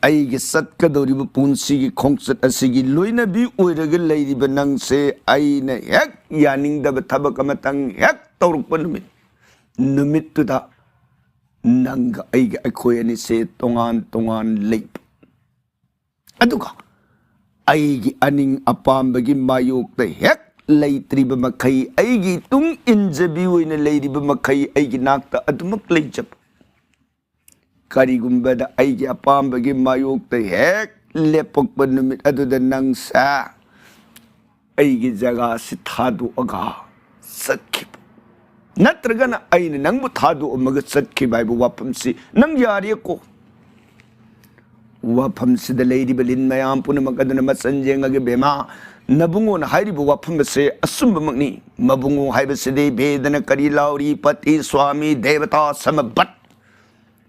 ꯑꯩꯒꯤ ꯆꯠꯀꯗꯧꯔꯤꯕ ꯄꯨꯟꯁꯤꯒꯤ ꯈꯣꯡꯆꯠ ꯑꯁꯤꯒꯤ ꯂꯣꯏꯅꯕꯤ ꯑꯣꯏꯔꯒ ꯂꯩꯔꯤꯕ ꯅꯪꯁꯦ ꯑꯩꯅ ꯍꯦꯛ ꯌꯥꯅꯤꯡꯗꯕ ꯊꯕꯛ ꯑꯃꯇꯪ ꯍꯦꯛ ꯇꯧꯔꯛꯄ ꯅꯨꯃꯤꯠ, ꯅꯨꯃꯤꯠꯇꯨꯗ ꯅꯪꯒ ꯑꯩꯒ ꯑꯩꯈꯣꯏ ꯑꯅꯤꯁꯦ ꯇꯣꯉꯥꯟ ꯇꯣꯉꯥꯟ ꯂꯩꯕ꯫ ꯑꯗꯨꯒ ꯑꯩꯒꯤ ꯑꯅꯤꯡ ꯑꯄꯥꯝꯕꯒꯤ ꯃꯥꯌꯣꯛꯇ ꯍꯦꯛ ꯂꯩꯇ꯭ꯔꯤꯕ ꯃꯈꯩ, ꯑꯩꯒꯤ ꯇꯨꯡ ꯏꯟꯖꯕꯤ ꯑꯣꯏꯅ ꯂꯩꯔꯤꯕ ꯃꯈꯩ ꯑꯩꯒꯤ ꯅꯥꯛꯇ ꯑꯗꯨꯃꯛ ꯂꯩꯖꯕ꯫ ꯀꯔꯤꯒꯨꯝꯕꯗ ꯑꯩꯒꯤ ꯑꯄꯥꯝꯕꯒꯤ ꯃꯥꯌꯣꯛꯇ ꯍꯦꯛ ꯂꯦꯞꯄꯛꯄ ꯅꯨꯃꯤꯠ ꯑꯗꯨꯗ ꯅꯪꯁꯦ ꯑꯩꯒꯤ ꯖꯒꯥꯁꯤ ꯊꯥꯗꯣꯛꯑꯒ ꯆꯠꯈꯤꯕ꯫ ꯅꯠꯇ꯭ꯔꯒꯅ ꯑꯩꯅ ꯅꯪꯕꯨ ꯊꯥꯗꯣꯛꯑꯝꯃꯒ ꯆꯠꯈꯤꯕ ꯍꯥꯏꯕ ꯋꯥꯐꯝꯁꯤ ꯅꯪ ꯌꯥꯔꯦꯀꯣ? ꯋꯥꯐꯝꯁꯤꯗ ꯂꯩꯔꯤꯕ ꯂꯤꯟ ꯃꯌꯥꯝ ꯄꯨꯝꯅꯃꯛ ꯑꯗꯨꯅ ꯃꯆꯟ ꯌꯦꯡꯉꯒ, "ꯕꯦꯃꯥ, ꯅꯕꯨꯡꯉꯣꯅ ꯍꯥꯏꯔꯤꯕ ꯋꯥꯐꯝ ꯑꯁꯦ ꯑꯆꯨꯝꯕꯃꯛꯅꯤ꯫ ꯃꯕꯨꯡꯉꯣ ꯍꯥꯏꯕꯁꯤꯗꯤ ꯚꯦꯗꯅ ꯀꯔꯤ ꯂꯥꯎꯔꯤ? ꯄꯇꯤ, ꯁ꯭ꯋꯥꯃꯤ, ꯗꯦꯕꯇꯥ, ꯁꯃꯕꯠ꯫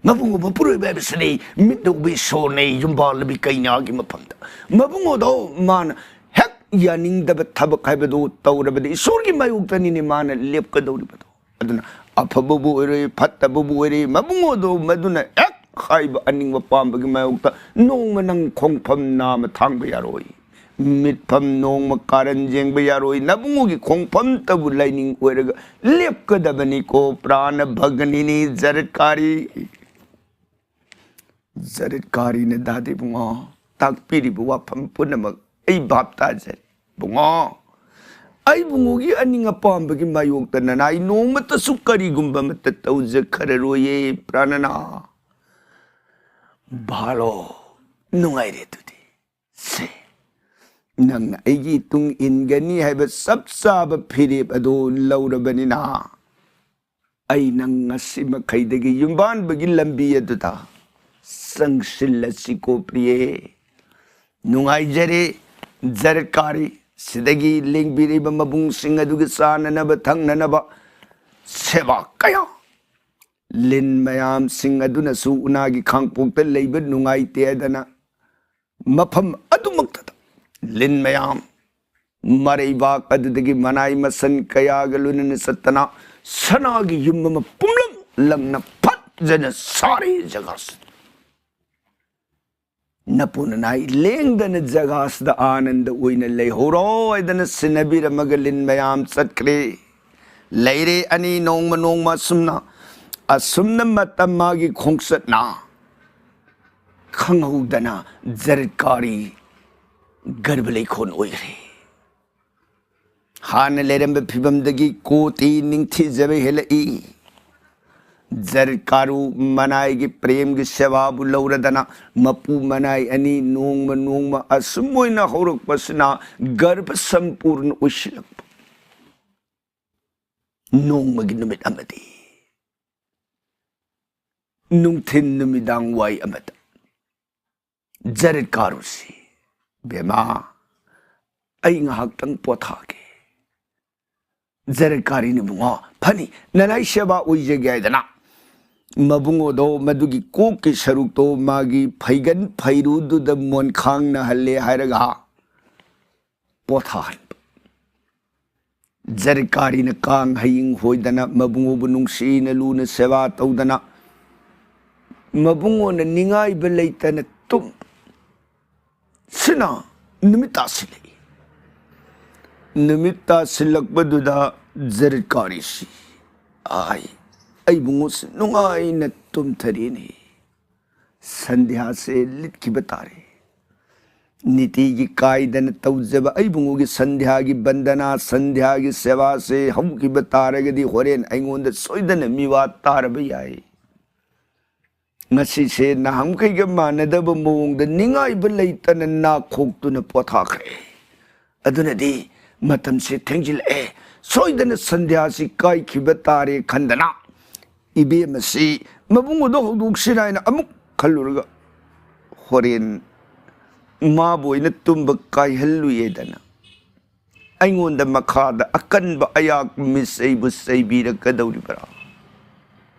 ꯃꯕꯨꯡꯉꯣ ꯃꯄꯨꯔꯣꯏꯕ ꯍꯥꯏꯕꯁꯤꯗꯤ ꯃꯤꯠꯅ ꯎꯕ ꯏꯁꯣꯔꯅꯤ, ꯌꯨꯝꯕꯥꯜꯂꯕꯤ ꯀꯩꯅꯥꯒꯤ ꯃꯐꯝꯗ꯫ ꯃꯕꯨꯡꯉꯣꯗꯣ ꯃꯥꯅ ꯍꯦꯛ ꯌꯥꯅꯤꯡꯗꯕ ꯊꯕꯛ ꯍꯥꯏꯕꯗꯨ ꯇꯧꯔꯕꯗꯤ ꯏꯁꯣꯔꯒꯤ ꯃꯥꯌꯣꯛꯇꯅꯤꯅꯦ ꯃꯥꯅ ꯂꯦꯞꯀꯗꯧꯔꯤꯕꯗꯣ꯫ ꯑꯗꯨꯅ ꯑꯐꯕꯕꯨ ꯑꯣꯏꯔꯣꯏ, ꯐꯠꯇꯕꯕꯨ ꯑꯣꯏꯔꯣꯏ, ꯃꯕꯨꯡꯉꯣꯗꯣ ꯃꯗꯨꯅ ꯍꯦꯛ ꯍꯥꯏꯕ ꯑꯅꯤꯡꯕ ꯄꯥꯝꯕꯒꯤ ꯃꯥꯌꯣꯛꯇ ꯅꯣꯡꯃ ꯅꯪ ꯈꯣꯡꯐꯝ ꯅꯥꯝꯃ ꯊꯥꯡꯕ ꯌꯥꯔꯣꯏ, ꯃꯤꯠꯐꯝ ꯅꯣꯡꯃ ꯀꯥꯔꯟ ꯌꯦꯡꯕ ꯌꯥꯔꯣꯏ꯫ ꯅꯕꯨꯡꯉꯣꯒꯤ ꯈꯣꯡꯐꯝꯇꯕꯨ ꯂꯥꯏꯅꯤꯡ ꯑꯣꯏꯔꯒ ꯂꯦꯞꯀꯗꯕꯅꯤꯀꯣ, ꯄ꯭ꯔꯥꯅ ꯚꯒꯅꯤꯅꯤ ꯖꯔꯠꯀꯥꯔꯤ꯫ ꯖꯔꯠꯀꯥꯔꯤꯅ ꯗꯥꯗꯤ ꯕꯨꯡꯉꯣ ꯇꯥꯛꯄꯤꯔꯤꯕ ꯋꯥꯐꯝ ꯄꯨꯝꯅꯃꯛ ꯑꯩ ꯚꯥꯞ ꯇꯥꯖꯔꯦ꯫ ꯕꯨꯡꯉꯣ, ꯑꯩ ꯕꯨꯡꯉꯣꯒꯤ ꯑꯅꯤꯡ ꯑꯄꯥꯝꯕꯒꯤ ꯃꯥꯌꯣꯛꯇ ꯅꯅꯥꯏ ꯅꯣꯡꯃꯇꯁꯨ ꯀꯔꯤꯒꯨꯝꯕ ꯑꯃꯠꯇ ꯇꯧꯖꯈ꯭ꯔꯔꯣꯏꯌꯦ, ꯄ꯭ꯔꯥꯅꯅꯥ꯫ ꯚꯥꯂꯣ, ꯅꯨꯡꯉꯥꯏꯔꯦ ꯑꯗꯨꯗꯤ꯫ ꯁꯦ, ꯅꯪꯅ ꯑꯩꯒꯤ ꯏꯇꯨꯡ ꯏꯟꯒꯅꯤ ꯍꯥꯏꯕ ꯆꯞ ꯆꯥꯕ ꯐꯤꯔꯦꯞ ꯑꯗꯨ ꯂꯧꯔꯕꯅꯤꯅ, ꯑꯩ ꯅꯪ ꯉꯁꯤ ꯃꯈꯩꯗꯒꯤ ꯌꯨꯝꯕꯥꯟꯕꯒꯤ ꯂꯝꯕꯤ ꯑꯗꯨꯗ ꯆꯪꯁꯤꯜꯂꯁꯤꯀꯣ, ꯄ꯭ꯔꯤꯌꯦ꯫ ꯅꯨꯡꯉꯥꯏꯖꯔꯦ, ꯖꯔꯠꯀꯥꯔꯤ꯫ ꯁꯤꯗꯒꯤ ꯂꯦꯡꯕꯤꯔꯤꯕ ꯃꯕꯨꯡꯁꯤꯡ ꯑꯗꯨꯒꯤ ꯆꯥꯅꯅꯕ ꯊꯛꯅꯅꯕ ꯁꯦꯕꯥ ꯀꯌꯥ꯫ ꯂꯤꯟ ꯃꯌꯥꯝꯁꯤꯡ ꯑꯗꯨꯅꯁꯨ ꯎꯅꯥꯒꯤ ꯈꯥꯡꯄꯣꯛꯇ ꯂꯩꯕ ꯅꯨꯡꯉꯥꯏꯇꯦ ꯍꯥꯏꯗꯅ ꯃꯐꯝ ꯑꯗꯨꯃꯛꯇꯗ ꯂꯤꯟ ꯃꯌꯥꯝ ꯃꯔꯩꯕꯥꯛ ꯑꯗꯨꯗꯒꯤ ꯃꯅꯥꯏ ꯃꯁꯟ ꯀꯌꯥꯒ ꯂꯣꯏꯅꯅ ꯆꯠꯇꯅ ꯁꯅꯥꯒꯤ ꯌꯨꯝ ꯑꯃ ꯄꯨꯝꯂꯞ ꯂꯪꯅ ꯐꯖꯅ ꯁꯥꯔꯤ ꯖꯒꯥꯁꯤꯗ꯫ ꯅꯄꯨ ꯅꯅꯥꯏ ꯂꯦꯡꯗꯅ ꯖꯒꯥꯁꯤꯗ ꯑꯥꯅꯟꯗ ꯑꯣꯏꯅ ꯂꯩꯍꯧꯔꯣ ꯍꯥꯏꯗꯅ ꯁꯤꯟꯅꯕꯤꯔꯝꯃꯒ ꯂꯤꯟ ꯃꯌꯥꯝ ꯆꯠꯈ꯭ꯔꯦ꯫ ꯂꯩꯔꯦ ꯑꯅꯤ ꯅꯣꯡꯃ ꯅꯣꯡꯃ ꯑꯁꯨꯝꯅ, ꯑꯁꯨꯝꯅ ꯃꯇꯝ ꯃꯥꯒꯤ ꯈꯣꯡꯆꯠꯅ ꯈꯪꯍꯧꯗꯅ ꯖꯔꯠꯀꯥꯔꯤ ꯒꯔꯚ ꯂꯩꯈꯣꯟ ꯑꯣꯏꯈ꯭ꯔꯦ꯫ ꯍꯥꯟꯅ ꯂꯩꯔꯝꯕ ꯐꯤꯕꯝꯗꯒꯤ ꯀꯣꯇꯤ ꯅꯤꯡꯊꯤꯖꯕ ꯍꯦꯜꯂꯛꯏ꯫ ꯖꯔꯠꯀꯥꯔꯨ ꯃꯅꯥꯏꯒꯤ ꯄ꯭ꯔꯦꯝꯒꯤ ꯁꯦꯕꯥꯕꯨ ꯂꯧꯔꯗꯅ ꯃꯄꯨ ꯃꯅꯥꯏ ꯑꯅꯤ ꯅꯣꯡꯃ ꯅꯣꯡꯃ ꯑꯁꯨꯝ ꯑꯣꯏꯅ ꯍꯧꯔꯛꯄꯁꯤꯅ ꯒꯔꯚ ꯁꯝꯄꯨꯔꯅ ꯑꯣꯏꯁꯤꯜꯂꯛꯄ꯫ ꯅꯣꯡꯃꯒꯤ ꯅꯨꯃꯤꯠ ꯑꯃꯗꯤ ꯅꯨꯡꯊꯤꯟ ꯅꯨꯃꯤꯗꯥꯡ ꯋꯥꯏ ꯑꯃꯗ ꯖꯔꯠ ꯀꯥꯔꯨꯁꯤ꯫ "ꯕꯦꯃꯥ, ꯑꯩ ꯉꯥꯏꯍꯥꯛꯇꯪ ꯄꯣꯊꯥꯒꯦ"꯫ ꯖꯔꯠ ꯀꯥꯔꯤꯅ, "ꯏꯕꯨꯡꯉꯣ, ꯐꯅꯤ, ꯅꯅꯥꯏ ꯁꯦꯕꯥ ꯑꯣꯏꯖꯒꯦ" ꯍꯥꯏꯗꯅ ꯃꯕꯨꯡꯉꯣꯗꯣ ꯃꯗꯨꯒꯤ ꯀꯣꯛꯀꯤ ꯁꯔꯨꯛꯇꯣ ꯃꯥꯒꯤ ꯐꯩꯒꯟ ꯐꯩꯔꯨꯗꯨꯗ ꯃꯣꯟꯈꯥꯡꯅꯍꯜꯂꯦ ꯍꯥꯏꯔꯒ ꯄꯣꯊꯥꯍꯟꯕ꯫ ꯖꯔꯠ ꯀꯥꯔꯤꯅ ꯀꯥꯡ ꯍꯌꯤꯡ ꯍꯣꯏꯗꯅ ꯃꯕꯨꯡꯉꯣꯕꯨ ꯅꯨꯡꯁꯤꯅ ꯂꯨꯅ ꯁꯦꯕꯥ ꯇꯧꯗꯅ ꯃꯕꯨꯡꯉꯣꯅ ꯅꯤꯡꯉꯥꯏꯕ ꯂꯩꯇꯅ ꯇꯨꯝ꯫ ꯁꯤꯅ ꯅꯨꯃꯤꯠ ꯇꯥꯁꯤꯜꯂꯛꯏ꯫ ꯅꯨꯃꯤꯠ ꯇꯥꯁꯤꯜꯂꯛꯄꯗꯨꯗ ꯖꯔꯠ ꯀꯥꯔꯤꯁꯤ, "ꯑꯥꯏ, ꯑꯩ ꯏꯕꯨꯡꯉꯣꯁꯤ ꯅꯨꯡꯉꯥꯏꯅ ꯇꯨꯝꯊꯔꯤꯅꯤ꯫ ꯁꯟꯙ꯭ꯌꯥꯁꯦ ꯂꯤꯠꯈꯤꯕ ꯇꯥꯔꯦ꯫ ꯅꯤꯇꯤꯒꯤ ꯀꯥꯏꯗꯅ ꯇꯧꯖꯕ ꯑꯩ ꯏꯕꯨꯡꯉꯣꯒꯤ ꯁꯟꯙ꯭ꯌꯥꯒꯤ ꯕꯟꯗꯅꯥ, ꯁꯟꯙ꯭ꯌꯥꯒꯤ ꯁꯦꯕꯥꯁꯦ ꯍꯧꯈꯤꯕ ꯇꯥꯔꯒꯗꯤ ꯍꯣꯔꯦꯟ ꯑꯩꯉꯣꯟꯗ ꯁꯣꯏꯗꯅ ꯃꯤꯋꯥ ꯇꯥꯔꯕ ꯌꯥꯏ꯫ ꯉꯁꯤꯁꯦ ꯅꯍꯥꯟꯈꯩꯒ ꯃꯥꯟꯅꯗꯕ ꯃꯑꯣꯡꯗ ꯅꯤꯡꯉꯥꯏꯕ ꯂꯩꯇꯅ ꯅꯥꯈꯣꯛꯇꯨꯅ ꯄꯣꯊꯥꯈ꯭ꯔꯦ꯫ ꯑꯗꯨꯅꯗꯤ ꯃꯇꯝꯁꯦ ꯊꯦꯡꯖꯤꯜꯂꯛꯑꯦ, ꯁꯣꯏꯗꯅ ꯁꯟꯙ꯭ꯌꯥꯁꯤ ꯀꯥꯏꯈꯤꯕ ꯇꯥꯔꯦ" ꯈꯟꯗꯅ ꯏꯕꯦꯝ ꯑꯁꯤ ꯃꯕꯨꯡ ꯑꯗꯨ ꯍꯧꯗꯣꯛꯁꯤꯔꯥ ꯍꯥꯏꯅ ꯑꯃꯨꯛ ꯈꯜꯂꯨꯔꯒ, ꯍꯣꯔꯦꯟ ꯃꯥꯕꯨ ꯑꯣꯏꯅ ꯇꯨꯝꯕ ꯀꯥꯏꯍꯜꯂꯨꯏꯌꯦꯗꯅ ꯑꯩꯉꯣꯟꯗ ꯃꯈꯥꯗ ꯑꯀꯟꯕ ꯑꯌꯥꯛꯄ ꯃꯤꯆꯩꯕꯨ ꯆꯩꯕꯤꯔꯛꯀꯗꯧꯔꯤꯕ꯭ꯔꯥ?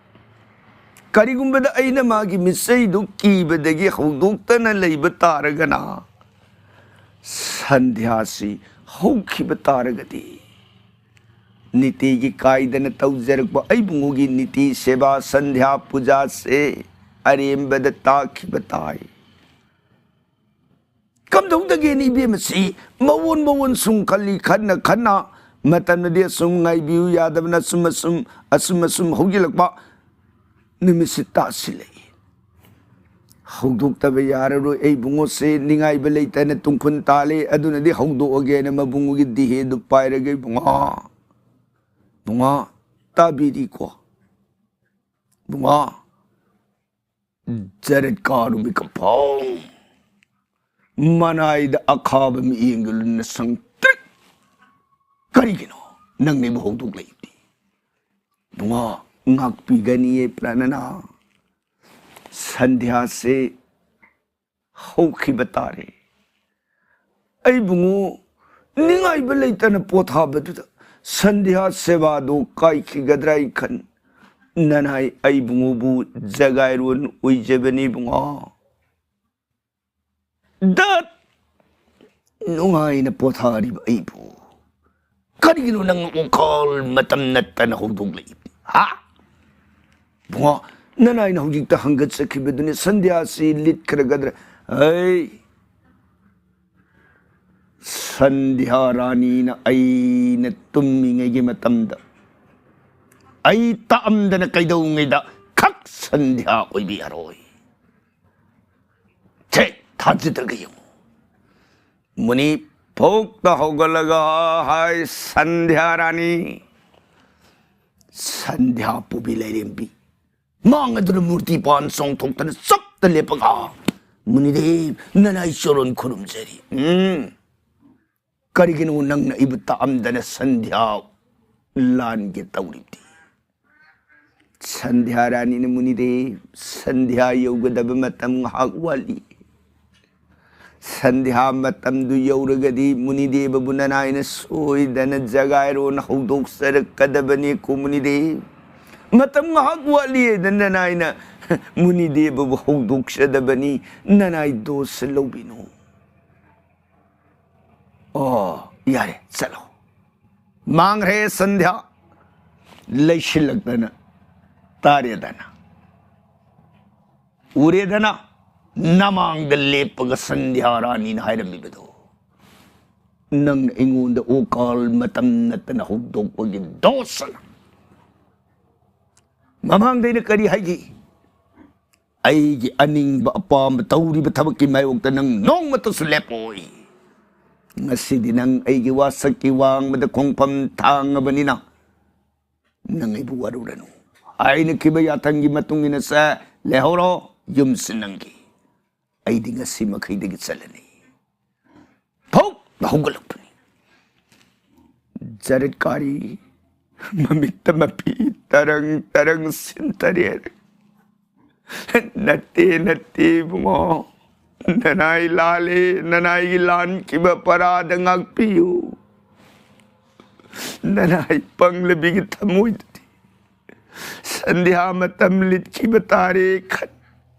ꯀꯔꯤꯒꯨꯝꯕꯗ ꯑꯩꯅ ꯃꯥꯒꯤ ꯃꯤꯆꯩꯗꯨ ꯀꯤꯕꯗꯒꯤ ꯍꯧꯗꯣꯛꯇꯅ ꯂꯩꯕ ꯇꯥꯔꯒꯅ, ꯁꯟꯙ꯭ꯌꯥꯁꯤ ꯍꯧꯈꯤꯕ ꯇꯥꯔꯒꯗꯤ, ꯅꯤꯇꯤꯒꯤ ꯀꯥꯏꯗꯅ ꯇꯧꯖꯔꯛꯄ ꯑꯩꯕꯨꯡꯉꯣꯒꯤ ꯅꯤꯇꯤ ꯁꯦꯕꯥ ꯁꯟꯙ꯭ꯌꯥ ꯄꯨꯖꯥꯁꯦ ꯑꯔꯦꯝꯕꯗ ꯇꯥꯈꯤꯕ ꯇꯥꯏ꯫ ꯀꯝꯗꯧꯗꯒꯦꯅꯤ ꯏꯕꯦꯝꯃꯁꯤ? ꯃꯑꯣꯟ ꯃꯑꯣꯟ ꯁꯨꯝ ꯈꯜꯂꯤ, ꯈꯟꯅ ꯈꯟꯅ ꯃꯇꯝꯅꯗꯤ ꯑꯁꯨꯝ ꯉꯥꯏꯕꯤꯌꯨ ꯌꯥꯗꯕꯅ ꯑꯁꯨꯝ ꯑꯁꯨꯝ, ꯑꯁꯨꯝ ꯑꯁꯨꯝ ꯍꯧꯖꯤꯜꯂꯛꯄ ꯅꯨꯃꯤꯠꯁꯤ ꯇꯥꯁꯤꯜꯂꯛꯏ꯫ ꯍꯧꯗꯣꯛꯇꯕ ꯌꯥꯔꯔꯣꯏ, ꯑꯩ ꯏꯕꯨꯡꯉꯣꯁꯦ ꯅꯤꯡꯉꯥꯏꯕ ꯂꯩꯇꯅ ꯇꯨꯡꯈꯨꯟ ꯇꯥꯜꯂꯦ, ꯑꯗꯨꯅꯗꯤ ꯍꯧꯗꯣꯛꯑꯒꯦꯅ ꯃꯕꯨꯡꯉꯣꯒꯤ ꯗꯤꯍꯦꯗꯨ ꯄꯥꯏꯔꯒ, "ꯏꯕꯨꯡꯉꯣ, ꯏꯕꯨꯡꯉꯣ, ꯇꯥꯕꯤꯔꯤꯀꯣ? ꯏꯕꯨꯡꯉꯣ, ꯖꯔꯠ ꯀꯥꯔꯨꯕꯤ ꯀꯐꯥꯎ ꯃꯅꯥꯏꯗ ꯑꯈꯥꯕ ꯃꯤꯠꯌꯦꯡꯒ ꯂꯨꯅ ꯁꯪꯇ꯭ꯔꯤꯛ꯫ ꯀꯔꯤꯒꯤꯅꯣ ꯅꯪꯅ ꯑꯩꯕꯨ ꯍꯧꯗꯣꯛꯂꯛꯏꯕꯗꯤ? ꯏꯕꯨꯡꯉꯣ, ꯉꯥꯛꯄꯤꯒꯅꯤꯌꯦ ꯄ꯭ꯔꯥꯅꯅ꯫ ꯁꯟꯙ꯭ꯌꯥꯁꯦ ꯍꯧꯈꯤꯕ ꯇꯥꯔꯦ꯫ ꯑꯩ ꯏꯕꯨꯡꯉꯣ ꯅꯤꯡꯉꯥꯏꯕ ꯂꯩꯇꯅ ꯄꯣꯊꯥꯕꯗꯨꯗ ꯁꯟꯙ꯭ꯌꯥ ꯁꯦꯕꯥꯗꯣ ꯀꯥꯏꯈꯤꯒꯗ꯭ꯔꯥ ꯑꯩ ꯈꯟ ꯅꯅꯥꯏ ꯑꯩ ꯏꯕꯨꯡꯉꯣꯕꯨ ꯖꯒꯥꯏꯔꯣꯟ ꯑꯣꯏꯖꯕꯅꯤ ꯏꯕꯨꯡꯉꯣ꯫ ꯗꯠ! ꯅꯨꯡꯉꯥꯏꯅ ꯄꯣꯊꯥꯔꯤꯕ ꯑꯩꯕꯨ ꯀꯔꯤꯒꯤꯅꯣ ꯅꯪ ꯋꯥꯈꯜ ꯃꯇꯝ ꯅꯠꯇꯅ ꯍꯧꯗꯣꯛꯂꯛꯏ? ꯍꯥ? ꯕꯨꯡꯉꯣ, ꯅꯅꯥꯏꯅ ꯍꯧꯖꯤꯛꯇ ꯍꯪꯒꯠꯆꯈꯤꯕꯗꯨꯅꯤ ꯁꯟꯙ꯭ꯌꯥꯁꯤ ꯂꯤꯠꯈ꯭ꯔꯒꯗ꯭ꯔꯥ? ꯑꯩ ꯁꯟꯙ꯭ꯌꯥ ꯔꯥꯅꯤꯅ ꯑꯩꯅ ꯇꯨꯝꯃꯤꯉꯩꯒꯤ ꯃꯇꯝꯗ ꯑꯩ ꯇꯥꯛꯑꯝꯗꯅ ꯀꯩꯗꯧꯉꯩꯗ ꯈꯛ ꯁꯟꯙ꯭ꯌꯥ ꯑꯣꯏꯕ ꯌꯥꯔꯣꯏ꯫ ꯁꯦ, ꯊꯥꯖꯗ꯭ꯔꯒ ꯌꯦꯡꯉꯨ꯫ ꯃꯨꯅꯤ ꯐꯨꯛꯇ ꯍꯧꯒꯠꯂꯒ ꯍꯥꯏ, "ꯁꯟꯙ꯭ꯌꯥ ꯔꯥꯅꯤ, ꯁꯟꯙ꯭ꯌꯥ ꯄꯨꯕꯤ ꯂꯥꯏꯔꯦꯝꯕꯤ"꯫ ꯃꯥꯡ ꯑꯗꯨꯅ ꯃꯨꯔꯇꯤ ꯄꯥꯟ ꯆꯣꯡꯊꯣꯛꯇꯅ ꯆꯞꯇ ꯂꯦꯞꯄꯒ, "ꯃꯨꯅꯤꯗꯦꯕ, ꯅꯅꯥꯏ ꯆꯣꯔꯣꯟ ꯈꯨꯔꯨꯝꯖꯔꯤ꯫ ꯎꯝ, ꯀꯔꯤꯒꯤꯅꯣ ꯅꯪꯅ ꯑꯩꯕꯨ ꯇꯥꯛꯑꯝꯗꯅ ꯁꯟꯙ꯭ꯌꯥ ꯂꯥꯟꯒꯦ ꯇꯧꯔꯤꯕꯗꯤ?" ꯁꯟꯙ꯭ꯌꯥ ꯔꯥꯅꯤꯅ, "ꯃꯨꯅꯤꯗꯦꯕ, ꯁꯟꯙ꯭ꯌꯥ ꯌꯧꯒꯗꯕ ꯃꯇꯝ ꯉꯥꯏꯍꯥꯛ ꯋꯥꯠꯂꯤ꯫ ꯁꯟꯙ꯭ꯌꯥ ꯃꯇꯝꯗꯨ ꯌꯧꯔꯒꯗꯤ ꯃꯨꯅꯤꯗꯦꯕꯕꯨ ꯅꯅꯥꯏꯅ ꯁꯣꯏꯗꯅ ꯖꯒꯥꯏꯔꯣꯟ ꯍꯧꯗꯣꯛꯆꯔꯛꯀꯗꯕꯅꯤꯀꯣ ꯃꯨꯅꯤꯗꯦꯕ꯫ ꯃꯇꯝ ꯉꯥꯏꯍꯥꯛ ꯋꯥꯠꯂꯤ ꯍꯥꯏꯗꯅ ꯅꯅꯥꯏꯅ ꯃꯨꯅꯤꯗꯦꯕꯕꯨ ꯍꯧꯗꯣꯛꯆꯗꯕꯅꯤ꯫ ꯅꯅꯥꯏ ꯗꯣꯁ ꯂꯧꯕꯤꯅꯨ"꯫ ꯑꯣ, ꯌꯥꯔꯦ, ꯆꯠꯂꯣ꯫ ꯃꯥꯡꯈ꯭ꯔꯦ ꯁꯟꯙ꯭ꯌꯥ꯫ ꯂꯩꯁꯤꯜꯂꯛꯇꯅ ꯇꯥꯔꯦꯗꯅ, ꯎꯔꯦꯗꯅ, ꯅꯃꯥꯡꯗ ꯂꯦꯞꯄꯒ ꯁꯟꯙ꯭ꯌꯥ ꯔꯥꯅꯤꯅ ꯍꯥꯏꯔꯝꯃꯤꯕꯗꯣ꯫ ꯅꯪꯅ ꯑꯩꯉꯣꯟꯗ ꯑꯣꯀꯥꯜ ꯃꯇꯝ ꯅꯠꯇꯅ ꯍꯧꯗꯣꯛꯄꯒꯤ ꯗꯣꯁꯅ꯫ ꯃꯃꯥꯡꯗ ꯑꯩꯅ ꯀꯔꯤ ꯍꯥꯏꯈꯤ? ꯑꯩꯒꯤ ꯑꯅꯤꯡꯕ ꯑꯄꯥꯝꯕ ꯇꯧꯔꯤꯕ ꯊꯕꯛꯀꯤ ꯃꯥꯌꯣꯛꯇ ꯅꯪ ꯅꯣꯡꯃꯇꯁꯨ ꯂꯦꯞꯄꯣꯏ꯫ ꯉꯁꯤꯗꯤ ꯅꯪ ꯑꯩꯒꯤ ꯋꯥꯁꯛꯀꯤ ꯋꯥꯡꯃꯗ ꯈꯣꯡꯐꯝ ꯊꯥꯡꯉꯕꯅꯤꯅ ꯅꯪ ꯑꯩꯕꯨ ꯋꯥꯔꯧꯔꯅꯨ꯫ ꯍꯥꯏꯅꯈꯤꯕ ꯌꯥꯊꯪꯒꯤ ꯃꯇꯨꯡ ꯏꯟꯅ ꯆꯦ, ꯂꯩꯍꯧꯔꯣ, ꯌꯨꯝꯁꯤ ꯅꯪꯒꯤ꯫ ꯑꯩꯗꯤ ꯉꯁꯤ ꯃꯈꯩꯗꯒꯤ ꯆꯠꯂꯅꯤ꯫ ꯐꯨꯛ ꯍꯧꯒꯠꯂꯛꯄꯅꯤ꯫ ꯖꯔꯠꯀꯥꯔꯤ, ꯃꯃꯤꯠꯇ ꯃꯄꯤ ꯇꯔꯪ ꯇꯔꯪ ꯁꯤꯟꯇꯔꯦ꯫ "ꯅꯠꯇꯦ, ꯅꯠꯇꯦ ꯏꯕꯨꯡꯉꯣ, ꯅꯅꯥꯏ ꯂꯥꯜꯂꯦ, ꯅꯅꯥꯏꯒꯤ ꯂꯥꯟꯈꯤꯕ ꯄꯔꯥꯗ ꯉꯥꯛꯄꯤꯌꯨ꯫ ꯅꯅꯥꯏ ꯄꯪꯂꯕꯤꯒꯤ ꯊꯃꯣꯏꯗꯗꯤ ꯁꯟꯙ꯭ꯌꯥ ꯃꯇꯝ ꯂꯤꯠꯈꯤꯕ ꯇꯥꯔꯦ ꯈꯟ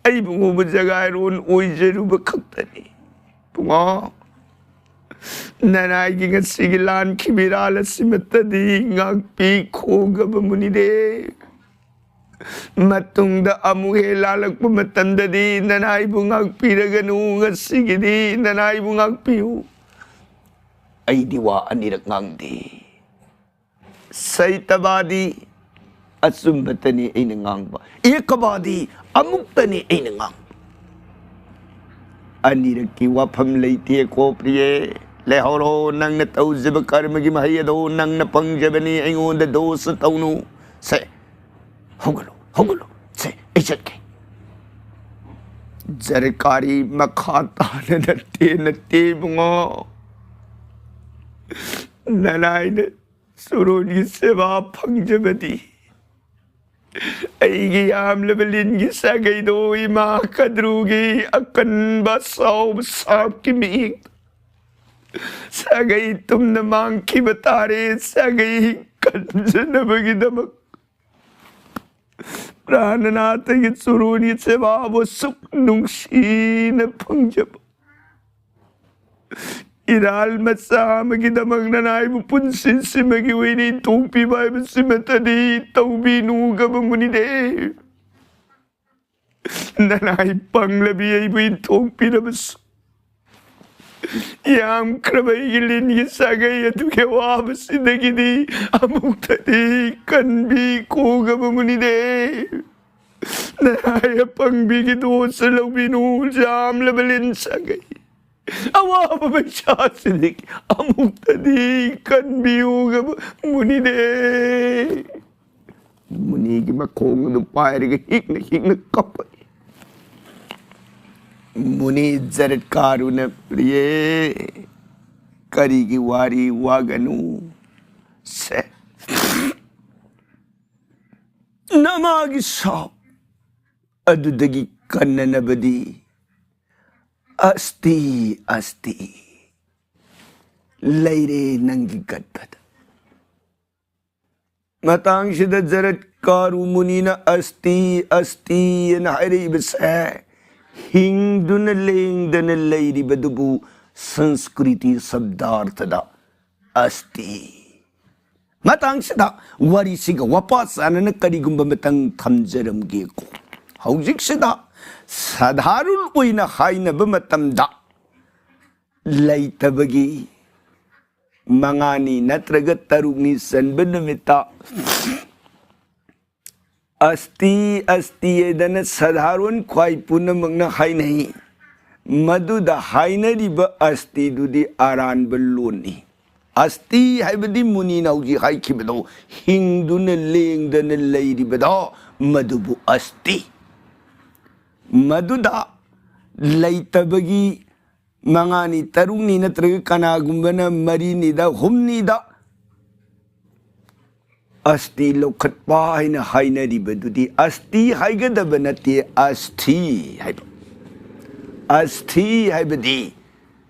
ꯑꯩꯕꯨ ꯉꯧꯕ ꯖꯒꯥꯏꯔꯣꯟ ꯑꯣꯏꯖꯔꯨꯕ ꯈꯛꯇꯅꯤ꯫ ꯏꯕꯨꯡꯉꯣ, ꯅꯅꯥꯏꯒꯤ ꯉꯁꯤꯒꯤ ꯂꯥꯟꯈꯤꯕ ꯏꯔꯥꯜ ꯑꯁꯤꯃꯠꯇꯗꯤ ꯉꯥꯛꯄꯤ ꯈꯣꯒꯕ ꯃꯨꯅꯤꯗꯦ꯫ ꯃꯇꯨꯡꯗ ꯑꯃꯨꯛ ꯍꯦꯛ ꯂꯥꯜꯂꯛꯄ ꯃꯇꯝꯗꯗꯤ ꯅꯅꯥꯏꯕꯨ ꯉꯥꯛꯄꯤꯔꯒꯅꯨ, ꯉꯁꯤꯒꯤꯗꯤ ꯅꯅꯥꯏꯕꯨ ꯉꯥꯛꯄꯤꯌꯨ꯫ ꯑꯩꯗꯤ ꯋꯥ ꯑꯅꯤꯔꯛ ꯉꯥꯡꯗꯦ꯫ ꯁꯩꯇꯕꯥꯗꯤ ꯑꯆꯨꯝꯕꯇꯅꯤ ꯑꯩꯅ ꯉꯥꯡꯕ, ꯑꯦꯀꯕꯥꯗꯤ ꯑꯃꯨꯛꯇꯅꯤ ꯑꯩꯅ ꯉꯥꯡꯕ꯫ ꯑꯅꯤꯔꯛꯀꯤ ꯋꯥꯐꯝ ꯂꯩꯇꯦꯀꯣ ꯄ꯭ꯔꯤꯌꯦ꯫ ꯂꯩꯍꯧꯔꯣ, ꯅꯪꯅ ꯇꯧꯖꯕ ꯀꯔꯃꯒꯤ ꯃꯍꯩ ꯑꯗꯣ ꯅꯪꯅ ꯄꯪꯖꯕꯅꯤ, ꯑꯩꯉꯣꯟꯗ ꯗꯣꯁ ꯇꯧꯅꯨ꯫ ꯁꯦ, ꯍꯧꯒꯠꯂꯣ, ꯍꯧꯒꯠꯂꯣ꯫ ꯁꯦ, ꯑꯩ ꯆꯠꯀꯦ꯫ ꯖꯔꯀꯥꯔꯤ ꯃꯈꯥ ꯇꯥꯅ ꯅꯠꯇꯦ, ꯅꯠꯇꯦ ꯏꯕꯨꯡꯉꯣ꯫ ꯅꯅꯥꯏꯅ ꯆꯨꯔꯣꯟꯒꯤ ꯁꯦꯕꯥ ꯐꯪꯖꯕꯗꯤ ꯑꯩꯒꯤ ꯌꯥꯝꯂꯕ ꯂꯤꯟꯒꯤ ꯁꯥꯒꯩꯗꯣ ꯏꯃꯥ ꯀꯗ꯭ꯔꯨꯒꯤ ꯑꯀꯟꯕ ꯆꯥꯎꯕ ꯁꯥꯞꯀꯤ ꯃꯤꯠꯌꯦꯡꯗ ꯁꯥꯒꯩ ꯇꯨꯝꯅ ꯃꯥꯡꯈꯤꯕ ꯇꯥꯔꯦ꯫ ꯁꯥꯒꯩ ꯀꯟꯖꯅꯕꯒꯤꯗꯃꯛ ꯄ꯭ꯔꯥꯅꯅꯥꯊꯒꯤ ꯆꯨꯔꯣꯟꯒꯤ ꯁꯦꯕꯥꯕꯨ ꯁꯨꯛ ꯅꯨꯡꯁꯤꯅ ꯐꯪꯖꯕ ꯏꯔꯥꯜ ꯃꯆꯥ ꯑꯃꯒꯤꯗꯃꯛ ꯅꯅꯥꯏꯕꯨ ꯄꯨꯟꯁꯤꯁꯤꯃꯒꯤ ꯑꯣꯏꯅ ꯏꯟꯊꯣꯛꯄꯤꯕ ꯍꯥꯏꯕꯁꯤꯃꯇꯗꯤ ꯇꯧꯕꯤꯅꯨꯒꯕ ꯃꯨꯅꯤꯗꯦ꯫ ꯅꯅꯥꯏ ꯄꯪꯂꯕꯤ ꯑꯩꯕꯨ ꯏꯟꯊꯣꯛꯄꯤꯔꯕꯁꯨ, ꯌꯥꯝꯈ꯭ꯔꯕ ꯑꯩꯒꯤ ꯂꯤꯟꯒꯤ ꯁꯥꯒꯩ ꯑꯗꯨꯒꯤ ꯑꯋꯥꯕꯁꯤꯗꯒꯤꯗꯤ ꯑꯃꯨꯛꯇꯗꯤ ꯀꯟꯕꯤ ꯀꯣꯒꯕ ꯃꯨꯅꯤꯗꯦ꯫ ꯅꯅꯥꯏ ꯑꯄꯪꯕꯤꯒꯤ ꯗꯣꯁ ꯂꯧꯕꯤꯅꯨ, ꯌꯥꯝꯂꯕ ꯂꯤꯟ ꯁꯥꯒꯩ꯫ ꯑꯋꯥꯕ ꯃꯩꯁꯥꯁꯤꯗꯒꯤ ꯑꯃꯨꯛꯇꯗꯤ ꯀꯟꯕꯤꯌꯨꯒꯕ ꯃꯨꯅꯤꯗꯦ꯫ ꯃꯨꯅꯤꯒꯤ ꯃꯈꯣꯡ ꯑꯗꯨ ꯄꯥꯏꯔꯒ ꯍꯤꯛꯅ ꯍꯤꯛꯅ ꯀꯞꯄꯛꯏ꯫ ꯃꯨꯅꯤ ꯖꯔꯠꯀꯥꯔꯨꯅ, "ꯄ꯭ꯔꯤꯌꯦ, ꯀꯔꯤꯒꯤ ꯋꯥꯔꯤ ꯋꯥꯒꯅꯨ? ꯁꯦ, ꯅꯃꯥꯒꯤ ꯁꯥꯎ ꯑꯗꯨꯗꯒꯤ ꯀꯟꯅꯅꯕꯗꯤ ꯑꯁꯇꯤ, ꯑꯁꯇꯤ ꯂꯩꯔꯦ ꯅꯪꯒꯤ ꯒꯠꯚꯗ꯫ ꯃꯇꯥꯡꯁꯤꯗ ꯖꯔꯠ ꯀꯥꯔꯨ ꯃꯨꯅꯤꯅ ꯑꯁꯇꯤ, ꯑꯁꯇꯤ ꯑꯅ ꯍꯥꯏꯔꯛꯏꯕꯁꯦ ꯍꯤꯡꯗꯨꯅ ꯂꯦꯡꯗꯅ ꯂꯩꯔꯤꯕꯗꯨꯕꯨ ꯁꯪꯁꯀ꯭ꯔꯤꯇꯤ ꯁꯕꯗꯥꯔꯊꯗ ꯑꯁꯇꯤ꯫ ꯃꯇꯥꯡꯁꯤꯗ ꯋꯥꯔꯤꯁꯤꯒ ꯋꯥꯄꯥ ꯆꯥꯟꯅꯅ ꯀꯔꯤꯒꯨꯝꯕ ꯃꯇꯪ ꯊꯝꯖꯔꯝꯒꯦꯀꯣ꯫ ꯍꯧꯖꯤꯛꯁꯤꯗ ꯁꯥꯙꯥꯔꯨꯟ ꯑꯣꯏꯅ ꯍꯥꯏꯅꯕ ꯃꯇꯝꯗ ꯂꯩꯇꯕꯒꯤ ꯃꯉꯥꯅꯤ ꯅꯠꯇ꯭ꯔꯒ ꯇꯔꯨꯛꯅꯤ ꯆꯟꯕ ꯅꯨꯃꯤꯠꯇ ꯑꯁꯇꯤ, ꯑꯁꯇꯤ ꯍꯥꯏꯗꯅ ꯁꯥꯙꯥꯔꯣꯟ ꯈ꯭ꯋꯥꯏ ꯄꯨꯝꯅꯃꯛꯅ ꯍꯥꯏꯅꯩ꯫ ꯃꯗꯨꯗ ꯍꯥꯏꯅꯔꯤꯕ ꯑꯁꯇꯤꯗꯨꯗꯤ ꯑꯔꯥꯟꯕ ꯂꯣꯟꯅꯤ꯫ ꯑꯁꯇꯤ ꯍꯥꯏꯕꯗꯤ ꯃꯨꯅꯤꯅ ꯍꯧꯖꯤꯛ ꯍꯥꯏꯈꯤꯕꯗꯣ, ꯍꯤꯡꯗꯨꯅ ꯂꯦꯡꯗꯅ ꯂꯩꯔꯤꯕꯗꯣ, ꯃꯗꯨꯕꯨ ꯑꯁꯇꯤ꯫ ꯃꯗꯨꯗ ꯂꯩꯇꯕꯒꯤ ꯃꯉꯥꯅꯤ, ꯇꯔꯨꯛꯅꯤ ꯅꯠꯇ꯭ꯔꯒ ꯀꯅꯥꯒꯨꯝꯕꯅ ꯃꯔꯤꯅꯤꯗ, ꯍꯨꯝꯅꯤꯗ ꯑꯁꯇꯤ ꯂꯧꯈꯠꯄ ꯍꯥꯏꯅ ꯍꯥꯏꯅꯔꯤꯕꯗꯨꯗꯤ ꯑꯁꯇꯤ ꯍꯥꯏꯒꯗꯕ ꯅꯠꯇꯦ, ꯑꯁꯊꯤ ꯍꯥꯏꯕ꯫ ꯑꯁꯊꯤ ꯍꯥꯏꯕꯗꯤ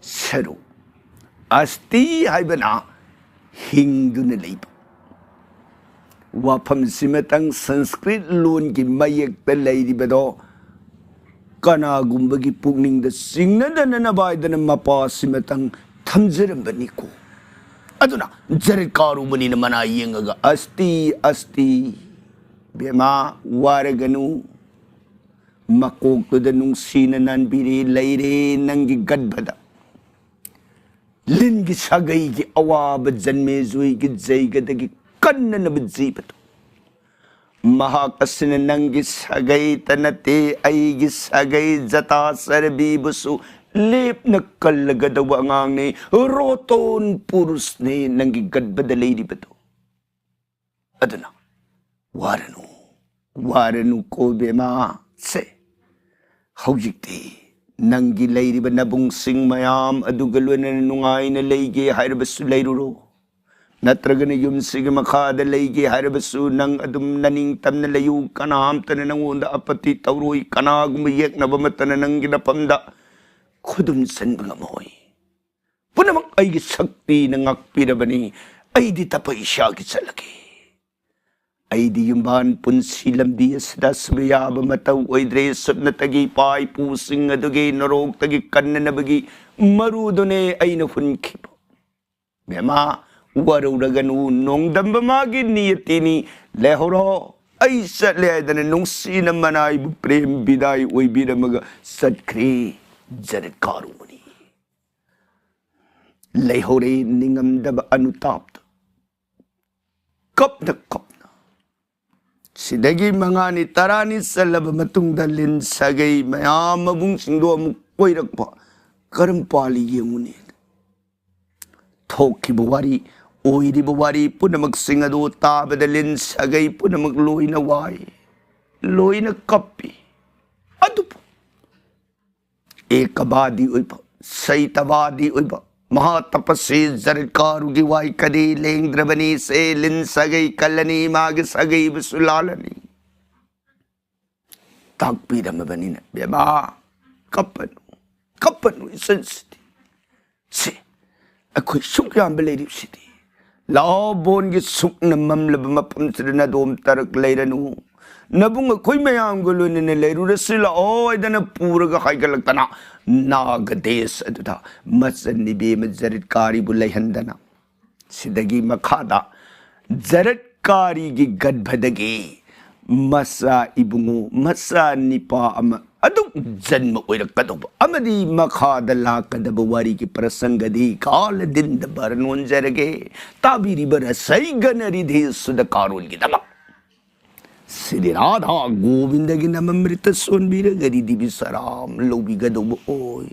ꯁꯔꯨ, ꯑꯁꯇꯤ ꯍꯥꯏꯕꯅ ꯍꯤꯡꯗꯨꯅ ꯂꯩꯕ꯫ ꯋꯥꯐꯝꯁꯤꯃꯇꯪ ꯁꯪꯁꯀ꯭ꯔꯤꯠ ꯂꯣꯟꯒꯤ ꯃꯌꯦꯛꯇ ꯂꯩꯔꯤꯕꯗꯣ ꯀꯅꯥꯒꯨꯝꯕꯒꯤ ꯄꯨꯛꯅꯤꯡꯗ ꯆꯤꯡꯅꯗꯅꯅꯕ ꯍꯥꯏꯗꯅ ꯃꯄꯥꯁꯤꯃꯇꯪ ꯊꯝꯖꯔꯝꯕꯅꯤꯀꯣ꯫ ꯑꯗꯨꯅ ꯖꯔꯠ ꯀꯥꯔꯨ ꯃꯨꯅꯤꯅ ꯃꯅꯥ ꯌꯦꯡꯉꯒ, "ꯑꯁꯇꯤ, ꯑꯁꯇꯤ, ꯕꯦꯃꯥ, ꯋꯥꯔꯒꯅꯨ, ꯃꯀꯣꯛꯇꯨꯗ ꯅꯨꯡꯁꯤꯅ ꯅꯥꯟꯕꯤꯔꯦ, ꯂꯩꯔꯦ ꯅꯪꯒꯤ ꯒꯠꯚꯗ꯫ ꯂꯤꯟꯒꯤ ꯁꯥꯒꯩꯒꯤ ꯑꯋꯥꯕ ꯖꯟꯃꯦꯖꯣꯏꯒꯤ ꯖꯩꯒꯗꯒꯤ ꯀꯟꯅꯅꯕ ꯖꯤꯕꯗꯨ꯫ ꯃꯍꯥꯛ ꯑꯁꯤꯅ ꯅꯪꯒꯤ ꯁꯥꯒꯩꯇ ꯅꯠꯇꯦ, ꯑꯩꯒꯤ ꯁꯥꯒꯩ ꯖꯇꯥ ꯆꯔꯕꯤꯕꯨꯁꯨ ꯂꯦꯞꯅ ꯀꯜꯂꯒꯗꯧꯕ ꯑꯉꯥꯡꯅꯤ, ꯔꯣꯇꯣꯟ ꯄꯨꯔꯨꯁꯅꯦ ꯅꯪꯒꯤ ꯒꯠꯚꯗ ꯂꯩꯔꯤꯕꯗꯨ꯫ ꯑꯗꯨꯅ ꯋꯥꯔꯅꯨ, ꯋꯥꯔꯅꯨ ꯀꯣ ꯕꯦꯃꯥ꯫ ꯁꯦ, ꯍꯧꯖꯤꯛꯇꯤ ꯅꯪꯒꯤ ꯂꯩꯔꯤꯕ ꯅꯕꯨꯡꯁꯤꯡ ꯃꯌꯥꯝ ꯑꯗꯨꯒ ꯂꯣꯏꯅꯅ ꯅꯨꯡꯉꯥꯏꯅ ꯂꯩꯒꯦ ꯍꯥꯏꯔꯕꯁꯨ ꯂꯩꯔꯨꯔꯣ꯫ ꯅꯠꯇ꯭ꯔꯒꯅ ꯌꯨꯝꯁꯤꯒꯤ ꯃꯈꯥꯗ ꯂꯩꯒꯦ ꯍꯥꯏꯔꯕꯁꯨ ꯅꯪ ꯑꯗꯨꯝ ꯅꯅꯤꯡꯇꯝꯅ ꯂꯩꯌꯨ, ꯀꯅꯥꯝꯇꯅ ꯅꯪꯉꯣꯟꯗ ꯑꯄꯠꯇꯤ ꯇꯧꯔꯣꯏ, ꯀꯅꯥꯒꯨꯝꯕ ꯌꯦꯛꯅꯕ ꯑꯃꯠꯇꯅ ꯅꯪꯒꯤ ꯅꯐꯝꯗ ꯈꯨꯗꯨꯝ ꯆꯟꯕ ꯉꯝꯃꯣꯏ꯫ ꯄꯨꯝꯅꯃꯛ ꯑꯩꯒꯤ ꯁꯛꯇꯤꯅ ꯉꯥꯛꯄꯤꯔꯕꯅꯤ꯫ ꯑꯩꯗꯤ ꯇꯄ ꯏꯁꯥꯒꯤ ꯆꯠꯂꯒꯦ꯫ ꯑꯩꯗꯤ ꯌꯨꯝꯕꯥꯟ ꯄꯨꯟꯁꯤ ꯂꯝꯕꯤ ꯑꯁꯤꯗ ꯁꯤꯕ ꯌꯥꯕ ꯃꯇꯧ ꯑꯣꯏꯗ꯭ꯔꯦ꯫ ꯁꯨꯞꯅꯇꯒꯤ ꯏꯄꯥ ꯏꯄꯨꯁꯤꯡ ꯑꯗꯨꯒꯤ ꯅꯣꯔꯣꯛꯇꯒꯤ ꯀꯟꯅꯅꯕꯒꯤ ꯃꯔꯨꯗꯨꯅꯦ ꯑꯩꯅ ꯍꯨꯟꯈꯤꯕ꯫ ꯕꯦꯃꯥ, ꯋꯥꯔꯧꯔꯒꯅꯨ, ꯅꯣꯡꯗꯝꯕ ꯃꯥꯒꯤ ꯅꯤꯌꯇꯤꯅꯤ꯫ ꯂꯩꯍꯧꯔꯣ, ꯑꯩ ꯆꯠꯂꯦ ꯍꯥꯏꯗꯅ ꯅꯨꯡꯁꯤꯅ ꯃꯅꯥꯏꯕꯨ ꯄ꯭ꯔꯦꯝ ꯕꯤꯗꯥꯏ ꯑꯣꯏꯕꯤꯔꯝꯃꯒ ꯆꯠꯈ꯭ꯔꯦ ꯖꯔꯠ ꯀꯥꯔꯨꯃꯨꯅꯤ꯫ ꯂꯩꯍꯧꯔꯦ ꯅꯤꯡꯉꯝꯗꯕ ꯑꯅꯨꯇꯥꯞꯇ꯫ ꯀꯞꯅ ꯀꯞꯅ꯫ ꯁꯤꯗꯒꯤ ꯃꯉꯥꯅꯤ ꯇꯔꯥꯅꯤ ꯆꯠꯂꯕ ꯃꯇꯨꯡꯗ ꯂꯤꯟ ꯁꯥꯒꯩ ꯃꯌꯥꯝ ꯃꯕꯨꯡꯁꯤꯡꯗꯣ ꯑꯃꯨꯛ ꯀꯣꯏꯔꯛꯄ꯫ ꯀꯔꯝ ꯄꯥꯜꯂꯤ ꯌꯦꯡꯉꯨꯅꯦ꯫ ꯊꯣꯛꯈꯤꯕ ꯋꯥꯔꯤ, ꯑꯣꯏꯔꯤꯕ ꯋꯥꯔꯤ ꯄꯨꯝꯅꯃꯛꯁꯤꯡ ꯑꯗꯨ ꯇꯥꯕꯗ ꯂꯤꯟ ꯁꯥꯒꯩ ꯄꯨꯝꯅꯃꯛ ꯂꯣꯏꯅ ꯋꯥꯏ, ꯂꯣꯏꯅ ꯀꯞꯄꯤ꯫ ꯑꯗꯨꯕꯨ ꯑꯦꯀꯕꯥꯗꯤ ꯑꯣꯏꯕ, ꯁꯩꯇꯕꯥꯗꯤ ꯑꯣꯏꯕ ꯃꯍꯥ ꯇꯄꯁꯤ ꯖꯔꯠꯀꯥꯔꯨꯒꯤ ꯋꯥꯏ ꯀꯗꯤ ꯂꯦꯡꯗ꯭ꯔꯕꯅꯤ꯫ ꯁꯦ ꯂꯤꯟ ꯁꯥꯒꯩ ꯀꯜꯂꯅꯤ, ꯃꯥꯒꯤ ꯁꯥꯒꯩꯕꯨꯁꯨ ꯂꯥꯜꯂꯅꯤ꯫ ꯇꯥꯛꯄꯤꯔꯝꯃꯕꯅꯤꯅ, ꯕꯦꯕꯥ, ꯀꯞꯄꯅꯨ, ꯀꯞꯄꯅꯨ ꯏꯆꯟꯁꯤꯗꯤ꯫ ꯁꯤ ꯑꯩꯈꯣꯏ ꯁꯨꯛ ꯌꯥꯝꯕ ꯂꯩꯔꯤꯕꯁꯤꯗꯤ꯫ ꯂꯥꯛꯑꯣ, ꯕꯣꯟꯒꯤ ꯁꯨꯛꯅ ꯃꯝꯂꯕ ꯃꯐꯝꯁꯤꯗ ꯅꯗꯣꯝ ꯇꯔꯛ ꯂꯩꯔꯅꯨ꯫ ꯅꯕꯨꯡ ꯑꯩꯈꯣꯏ ꯃꯌꯥꯝꯒ ꯂꯣꯏꯅꯅ ꯂꯩꯔꯨꯔꯁꯤ ꯂꯥꯛꯑꯣ ꯍꯥꯏꯗꯅ ꯄꯨꯔꯒ ꯍꯥꯏꯒꯠꯂꯛꯇꯅ ꯅꯥꯒ ꯗꯦꯁ ꯑꯗꯨꯗ ꯃꯆꯟ ꯏꯕꯦꯝꯃ ꯖꯔꯠꯀꯥꯔꯤꯕꯨ ꯂꯩꯍꯟꯗꯅ ꯁꯤꯗꯒꯤ ꯃꯈꯥꯗ ꯖꯔꯠꯀꯥꯔꯤꯒꯤ ꯒꯔꯚꯗꯒꯤ ꯃꯆꯥ ꯏꯕꯨꯡꯉꯣ, ꯃꯆꯥ ꯅꯤꯄꯥ ꯑꯃ ꯑꯗꯨꯝ ꯖꯟꯃ ꯑꯣꯏꯔꯛꯀꯗꯧꯕ ꯑꯃꯗꯤ ꯃꯈꯥꯗ ꯂꯥꯛꯀꯗꯕ ꯋꯥꯔꯤꯒꯤ ꯄ꯭ꯔꯁꯪꯒꯗꯤ ꯀꯥꯂꯗꯤꯟꯗ ꯕꯔ ꯅꯣꯟꯖꯔꯒꯦ꯫ ꯇꯥꯕꯤꯔꯤꯕ ꯔꯁꯩꯒꯅ ꯔꯤꯙꯦꯁꯨꯗ ꯀꯥꯔꯣꯜꯒꯤꯗꯃꯛ ꯁꯤꯗꯤ ꯔꯥꯙꯥ ꯒꯣꯕꯤꯟꯗꯒꯤ ꯅꯃꯃ꯭ꯔꯤꯇ ꯁꯣꯟꯕꯤꯔꯒ ꯔꯤꯙꯤ ꯕꯤꯁꯔꯥꯝ ꯂꯧꯕꯤꯒꯗꯧꯕ ꯑꯣꯏ꯫